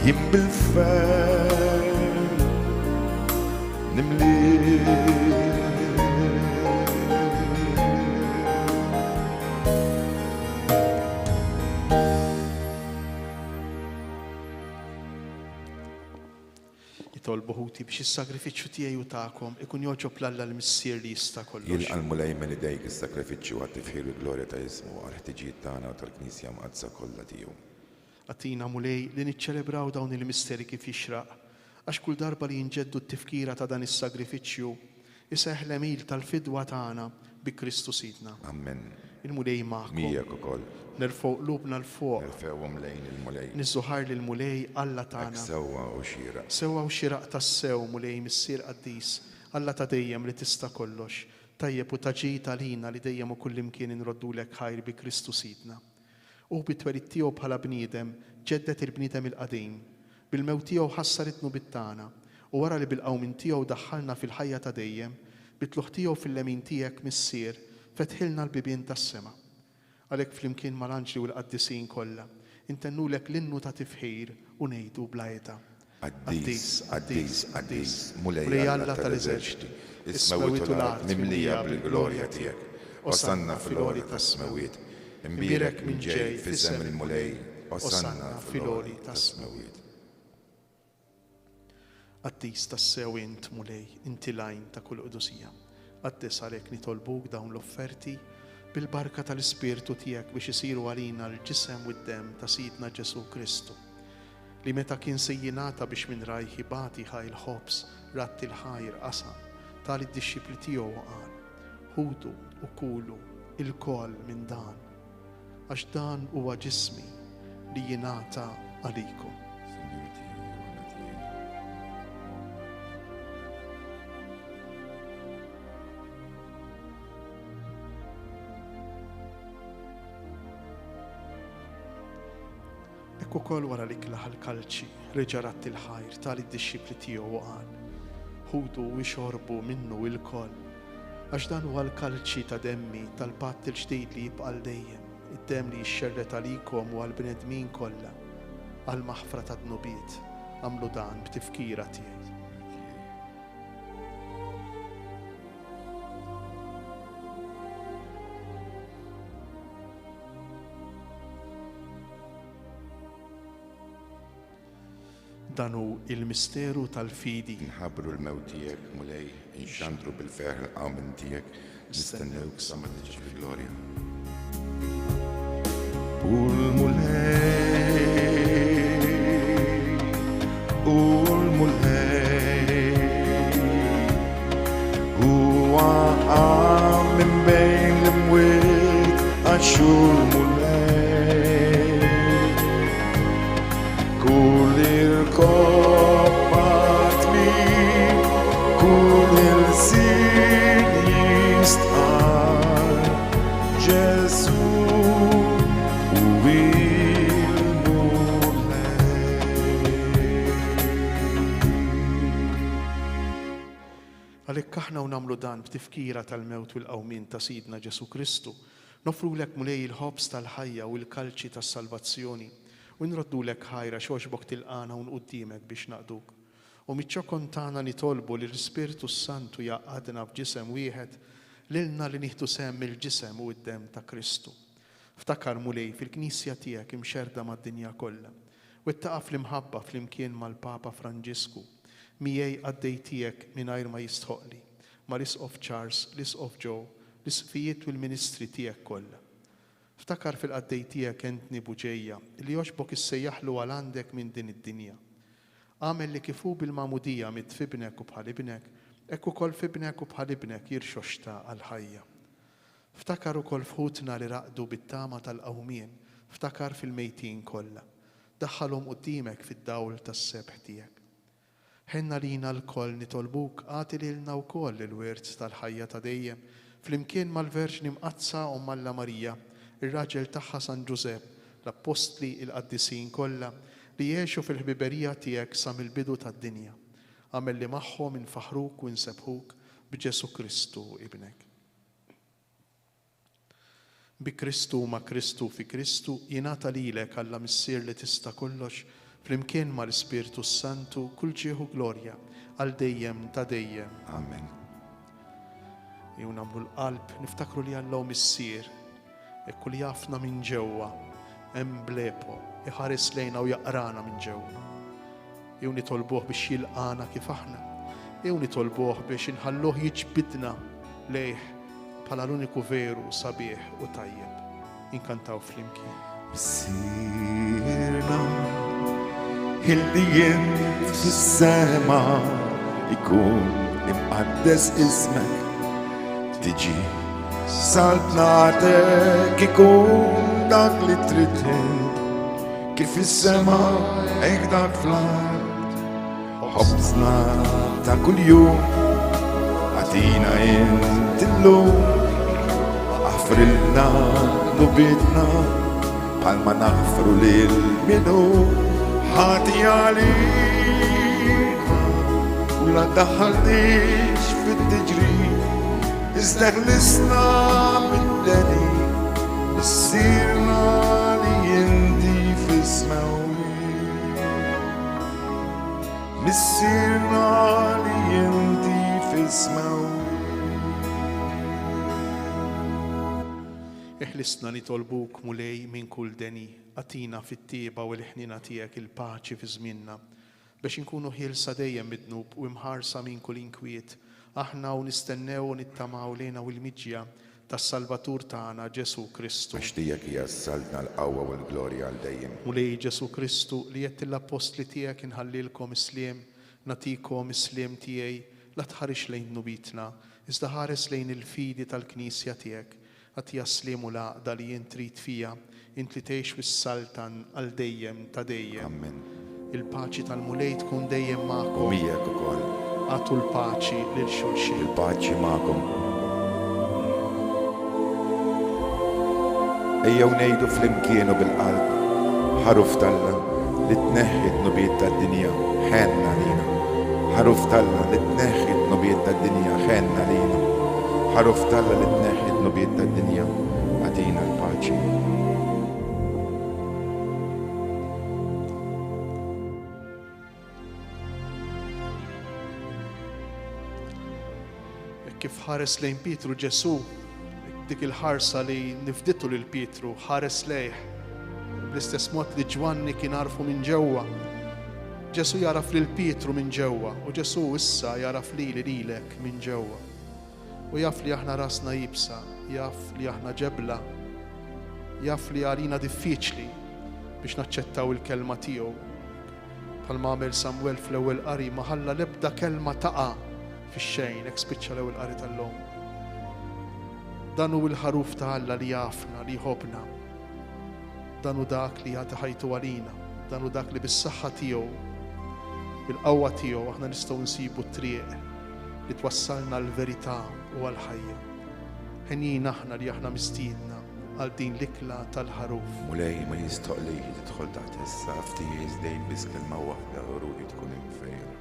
Jien bil-ferħ nimlieh. Nitolbu ħuti biex is-sagrifiċċju tiegħi u tagħkom ikun jogħġob 'l Alla l-Missier li jista' kollox. Jilqa' l-Mulej minn idejk is-sagrifiċċju għat-tifħir u l-glorja ta' ismu, għall-ħtiġijiet tagħna u tal-Knisja Mqaddsa kollha tiegħu. Agħtina, Mulej, li niċċelebraw dawn il-misteri kif jixraq, għax kull darba li jinġeddu t-tifkira ta' dan is-sagrifiċċju, iseħħ l-għemil tal-fidwa tagħna bi Kristu Sidna. Ammen. Il-Mulej magħkom. Miegħek ukoll. Nerfgħu qlubna 'l fuq. Nerfgħuhom lejn il-Mulej. Niżżu ħajr lill-Mulej, Alla tagħna. Hekk sewwa u xieraq. Sewwa u xieraq tassew, Mulej, Missier qaddis, Alla ta' dejjem li tista' kollox, tajjeb u ta' ġid għalina li dejjem u kullimkien inroddulek ħajr bi Kristu Sidna. Hu bit-twelid tiegħu bħala bniedem ġedded il-bniedem il-qadim. Bil-mewt tiegħu ħassar id-dnubiet tagħna, u wara li bil-qawmien tiegħu daħħalna fil-ħajja ta' dejjem, bit-tlugħ tiegħu fil-lemin tiegħek, Missier, fetħilna l-bibien tas-sema. Għalhekk flimkien mal-anġli u l-qaddisin kollha, intennulek l-innu ta' tifħir u ngħidu bla età. Qaddis, qaddis, qaddis, Mulej Alla tal-eżerċti, is-smewwiet u l-art mimlija bil-glorja tiegħek. Osanna fil-għoli tas-smewwiet. Imbierek min ġej f'isem il-Mulej, Osanna fil-għoli tas-smewwiet. Qaddis tassew int, Mulej, inti l-għajn ta' kull qdusija. Qaddes għalhekk nitolbuk dawn l-offerti bil-barka tal-Ispirtu tiegħek biex isiru għalina l-ġisem u d-demm ta' Sidna Ġesù Kristu, li meta kien se jingħata biex minn rajh ibati ħa l-ħobż, radd il-ħajr, qasam, ta lid-dixxipli tiegħu u qal, Ħudu u kulu ilkoll minn dan, għax dan huwa ġismi li jingħata għalikom. Sinjur tiegħi u Alla tiegħi. Hekk ukoll wara li klaħ l-kalċi, reġa' radd il-ħajr, ta lid-dixxipli tiegħu u qal, Ħudu u ixorbu minnu ilkoll, għax dan huwa l-kalċi ta' demmi tal-patt il-ġdid li jibqa' għal dejjem, id-demm li jixxerred għalikom u għall-bnedmin kollha, għall-maħfra tad-dnubiet. Agħmlu dan b'tifkira tiegħi. Dan hu il-misteru tal-fidi. Inħabbru l-mewt tiegħek, Mulej, inxandru bil-ferħ il-qawmien tiegħek, nistennewk sa ma tiġi fil-glorja. U l-Mulej, u l-Mulej, huwa qam minn bejn l-imwiet għax hu l-Mulej. Kull irkoppa tmil, kull ilsien jistqarr Ġesù hu il-Mulej. Għalhekk aħna u nagħmlu dan b'tifkira tal-mewt u l-qawmien ta' Sidna Ġesù Kristu, noffrulek Mulej il-ħobż tal-ħajja u l-kalċi tas-salvazzjoni, u nroddulek ħajr għax għoġbok tilqagħna hawn quddiemek biex naqduk. U miċ-ċokon tagħna nitolbu li l-Ispirtu s-Santu jgħaqqadna f'ġisem wieħed lilna li nieħdu sehem mill-ġisem u d-demm ta' Kristu. Ftakar, Mulej, fil-Knisja tiegħek imxerrda mad-dinja kollha. Wettaqha fl-imħabba flimkien mal-Papa Franġisku, miegħi qaddej tiegħek mingħajr ma jistħoqqli, mal-Isqof Charles, l-Isqof Joe, l-Isqfijiet u l-ministri tiegħek kollha. Ftakar fil-qaddej tiegħek Anthony Bugeja, li għoġbok issejjaħlu għal għandek minn din id-dinja. Agħmel li kif hu bil-magħmudija miet f'Ibnek u bħal Ibnek, hekk ukoll f'Ibnek u bħal Ibnek jirxoxta għall-ħajja. Ftakar ukoll f'ħutna li raqdu bit-tama tal-qawmien, ftakar fil-mejtin kollha. Daħħalhom quddiemek fid-dawl tas-sebħ tiegħek. Ħenn għalina lkoll nitolbuk agħti lilna wkoll il-wirt tal-ħajja ta' dejjem, flimkien mal-Verġni Mqaddsa Omm Alla Marija, ir-raġel tagħha San Ġużepp, l-Appostli, il-qaddisin kollha, li għexu fil-ħbiberija tiegħek sa mill-bidu tad-dinja. Agħmel li magħhom infaħħruk u nsebbħuk b'Ġesù Kristu Ibnek. Bi Kristu, ma' Kristu, fi Kristu, jingħata lilek, Alla Missier li tista' kollox, flimkien mal-Ispirtu s-Santu, kull ġieħ u glorja, għal dejjem ta' dejjem. Amen. Ejjew nagħmlu l-qalb, niftakru li Alla hu Missier, hekk hu li jafna minn ġewwa, hemm blepo, iħares lejna u jaqrana minn ġewwa. Jew nitolbuh biex jilqagħna kif aħna, jew nitolbuh biex inħalluh jiġbidna lejh bħala l-uniku veru sabiħ u tajjeb. Inkantaw flimkien. Missierna illi int fis-sema ikun imqaddes ismek tiġi saltnatek ikun dak li trid Kif fis-sema hekk dak fl-art, ħobżna ta' kuljum, agħtina int illum, aħfrilna dnubietna bħalma naħfru lil min hu ħati għalina u la daħħalniex fit-tiġrib, iżda ħlisna mid-deni. Missierna li inti fis-smewwiet. Missierna li inti fis-smewwiet. Eħlisna nitolbuk, Mulej, minn kull deni, agħtina fit-tjieba u l-ħniena tiegħek il-paċi fi żmienna, Biex inkunu ħielsa dejjem mid-dnub u imħarsa minn kull inkwiet, aħna u nistennew u nittamaw lejna u l-miġja tas-Salvatur tagħna, Ġesù Kristu. Għax tiegħek hija s-saltna, l-qawwa u l-glorja għal dejjem. Mulej Ġesù Kristu, li għedt lill-appostli tiegħek inħallilkom is-sliem, nagħtikom is-sliem tiegħi, la tħarisx lejn dnubietna, iżda ħares lejn il-fidi tal-Knisja tiegħek, Agħtiha s-sliem u l-għaqda li int trid fiha, int li tgħix u ssaltan għal dejjem ta' dejjem. Ammen. Il-paċi tal-Mulej tkun dejjem magħkom. U miegħek ukoll. Agħtu l-paċi lil xulxin. Il-paċi magħkom. Ejjew ngħidu flimkien u bil-qalb, Ħaruf t'Alla, li tneħħi d-dnubiet tad-dinja, ħenn għalina. Ħaruf t'Alla li tneħħi d-dnubiet tad-dinja, ħenn għalina. Ħaruf t'Alla li tneħħi d-dnubiet tad-dinja, agħtina l-paċi. Hekk kif ħares lejn Pietru Ġesù, dik il-ħarsa li nifditu lil Pietru, ħares lejh. Bl-istess mod li Ġwanni kien għarfu minn ġewwa. Ġesù jagħraf lil Pietru minn ġewwa u Ġesù issa jagħraf lili lilek minn ġewwa. U jaf li aħna rasna iebsa, jaf li aħna ġebla, jaf li għalina diffiċli biex naċċettaw il-kelma tiegħu. Bħalma għamel Samwel fl-ewwel qari, ma ħalla l-ebda kelma taqa' fix-xejn, hekk spiċċa l-ewwel qari tal-lum. Dan hu l-ħaruf ta' Alla li jafna, li jħobbna. Dan hu dak li jagħti ħajtu għalina, dan hu dak li bis-saħħa tiegħu, bil-qawwa tiegħu aħna nistgħu nsibu t-triq li twassalna għall-verità u għall-ħajja. Henjin aħna li aħna mistiedna għal din l-ikla tal-ħaruf. Mulej, ma jistħoqlix li tidħol taħt is-saqaf tiegħi iżda għid biss kelma waħda u ruħi tkun imfejqa.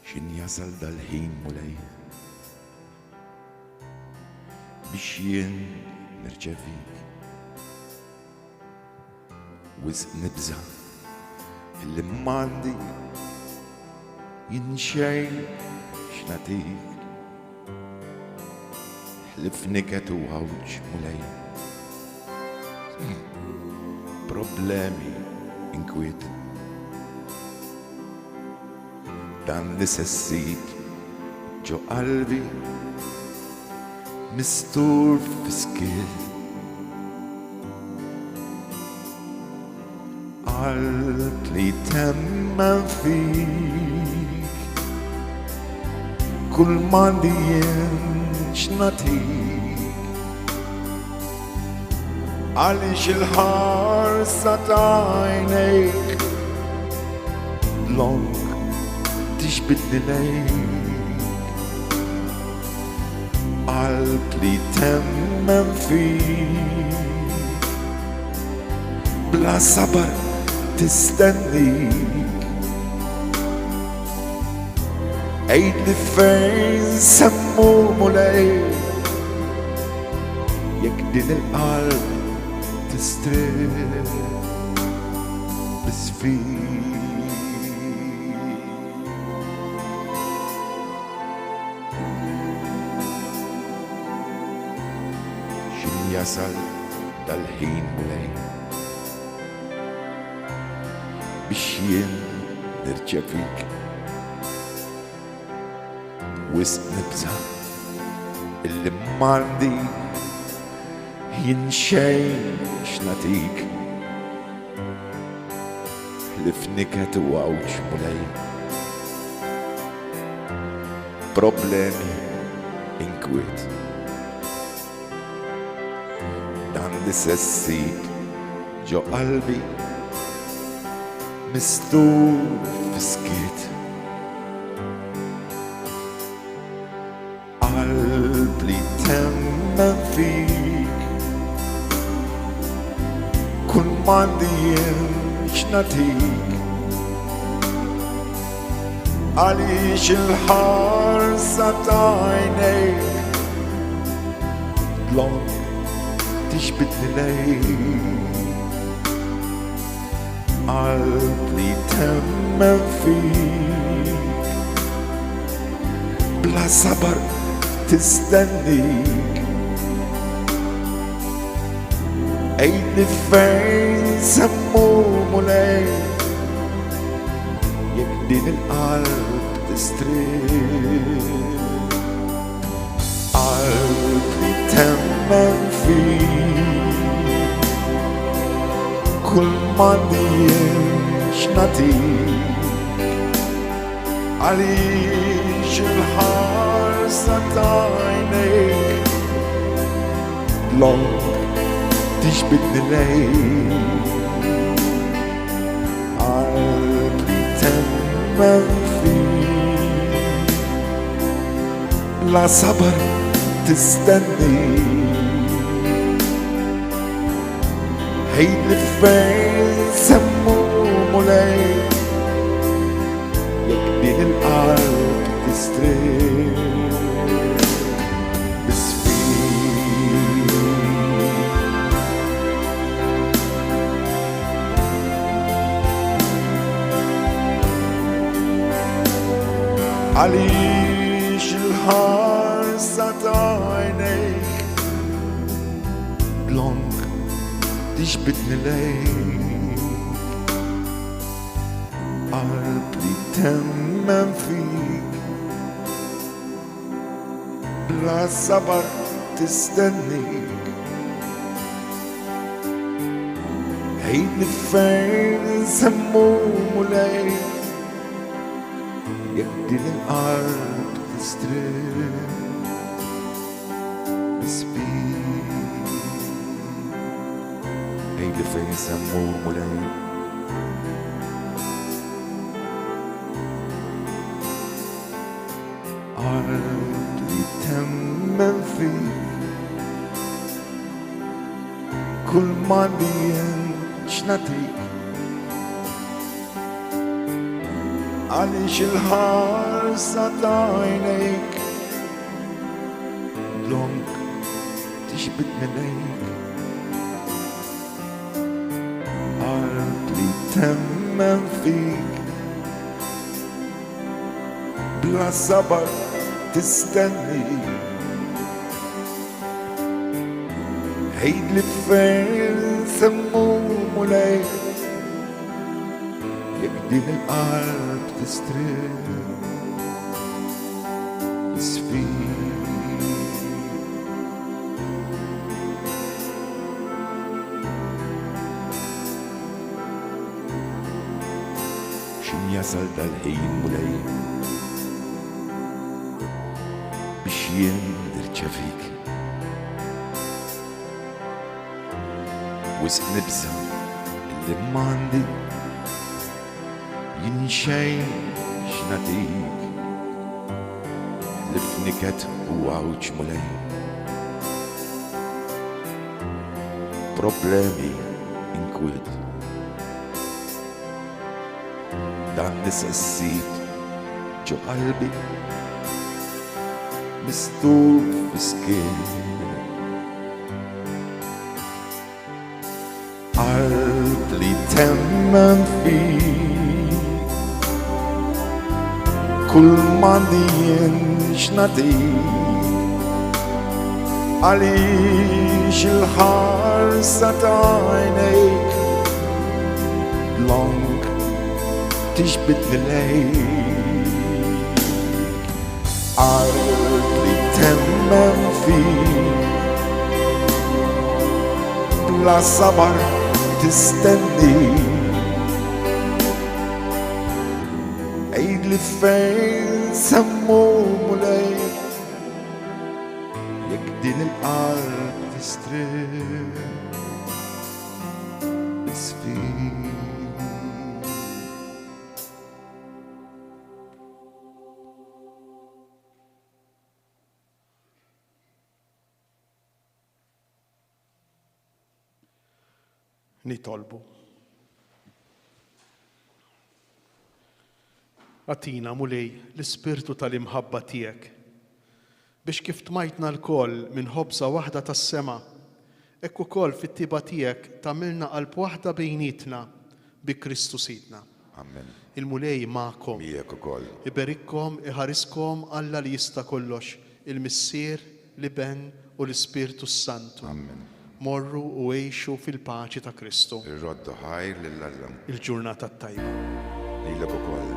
X'in jasal dal-ħin, Mulej, biex jien nirċevik. Wisq nibża' illi m'għandi jien xejn x'nagħtik. Ħlief niket u għawġ, Mulej. Problemi, inkwiet. Dan li se ssib ġo qalbi mistur fis-skiet. Qalb li temmen fik kull m'għandi jien x'nagħtik. Għaliex il-ħarsa ta' għajnejk dlonk tixbidni lejk. Qalb li temmen fik bla sabar tistennik. Għidli fejn semmur Mulej jekk din il-qalb tistrieħ biss fik. X'in jasal dal-ħin Mulej biex jien nirċevik. Wisq nibża' illi m'għandi jien xejn x'nagħtik. Ħlief niket u għawġ Mulej. Problemi, inkwiet. Dan li se ssib ġo qalbi mistur fis-skiet. Qalb li temmen fik kull m'għandi jien x'nagħtik. Għaliex il-ħarsa ta' għajnejk dlonk tixbidni lejk. Qalb li temmen fik bla sabar tistennik. Għidli fejn semmur Mulej jekk din il-qalb tistrieħ. Qalb li temmen fik kull m'għandi jien x'nagħtik. Għaliex il-ħarsa ta' għajnejk dlonk tixbidni lejk. Qalb li temmen fik bla sabar tistenni. Għidli fejn semmu Mulej jekk din il-qalb tistrieħ biss fik. Għaliex il-ħarsa ta' għajnejk dlonk tixbidni lejk. Qalb li temmen fik bla sabar tistennik. Għidli fejn nsemmu Mulej jekk din il-qalb tistrieħ biss fik. Għidli fejn nsemmu Mulej. Qalb li temmen fik kull m'għandi jien x'nagħtik. Għaliex il-ħarsa ta' għajnejk dlonk tixbidni lejk. Qalb li temmen fik bla sabar tistenni. Għidli fejn semmu Mulej jekk din il-qalb tistrieħ isfid. X'in jasal dal-ħin Mulej biex jien nirċevik. Wisq nibża' li m'għandi jien xejn x'nagħtik. Ħlief niket u għawġ Mulej. Problemi inkwiet. Dan nisessit ġo qalbi mistur fiskin. Qalb li temmen fik Kull m'għandi jien x'nagħtik Għaliex il-ħarsa ta' għajnejk Dlonk tixbidni lejk Qalb li temmen fik Bla sabar tistenni Għidli fejn semmu Mulej Jekk din il-qalb tistrieħ Isfid. Nitolbu. Agħtina, Mulej, l-ispirtu tal-imħabba tiegħek, biex kif tmajtna lkoll minn ħobża waħda tas-sema, hekk ukoll fit-tjieba tiegħek tagħmilna qalb waħda bejnietna bi Kristu Sidna. Amen. Il-Mulej magħkom. Miegħek ukoll. Iberikkom, iħariskom Alla li jista' kollox, il-Missier, l-Iben u l-Ispirtu s-Santu. Amen. Morru u għixu fil-paċi ta' Kristu. Irroddu ħajr lil Alla. Il-ġurnata t-tajba. Lilek ukoll.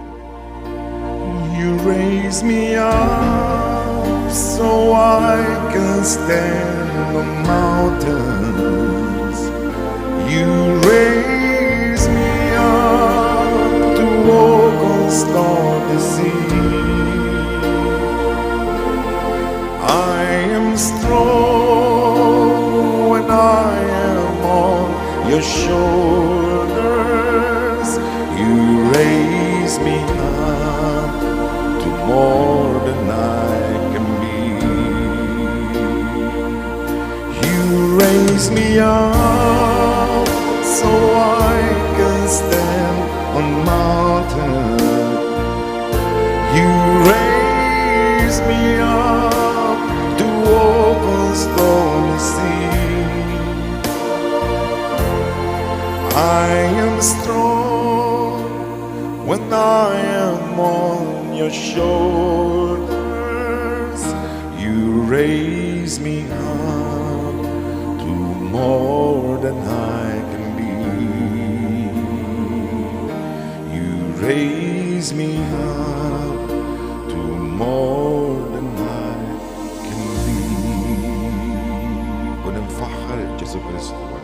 You raise me up so I can stand on mountains. You raise me up to walk on stormy seas. I am strong when I am on your shoulders. You raise me up to more than I can be. You raise me up so I can stand on mountains. You raise me up to walk on stormy seas. I am strong when I am on your shoulders. You raise me up to more than I can be. You raise me up to more than I can be. Kun imfaħħar Ġesù Kristu.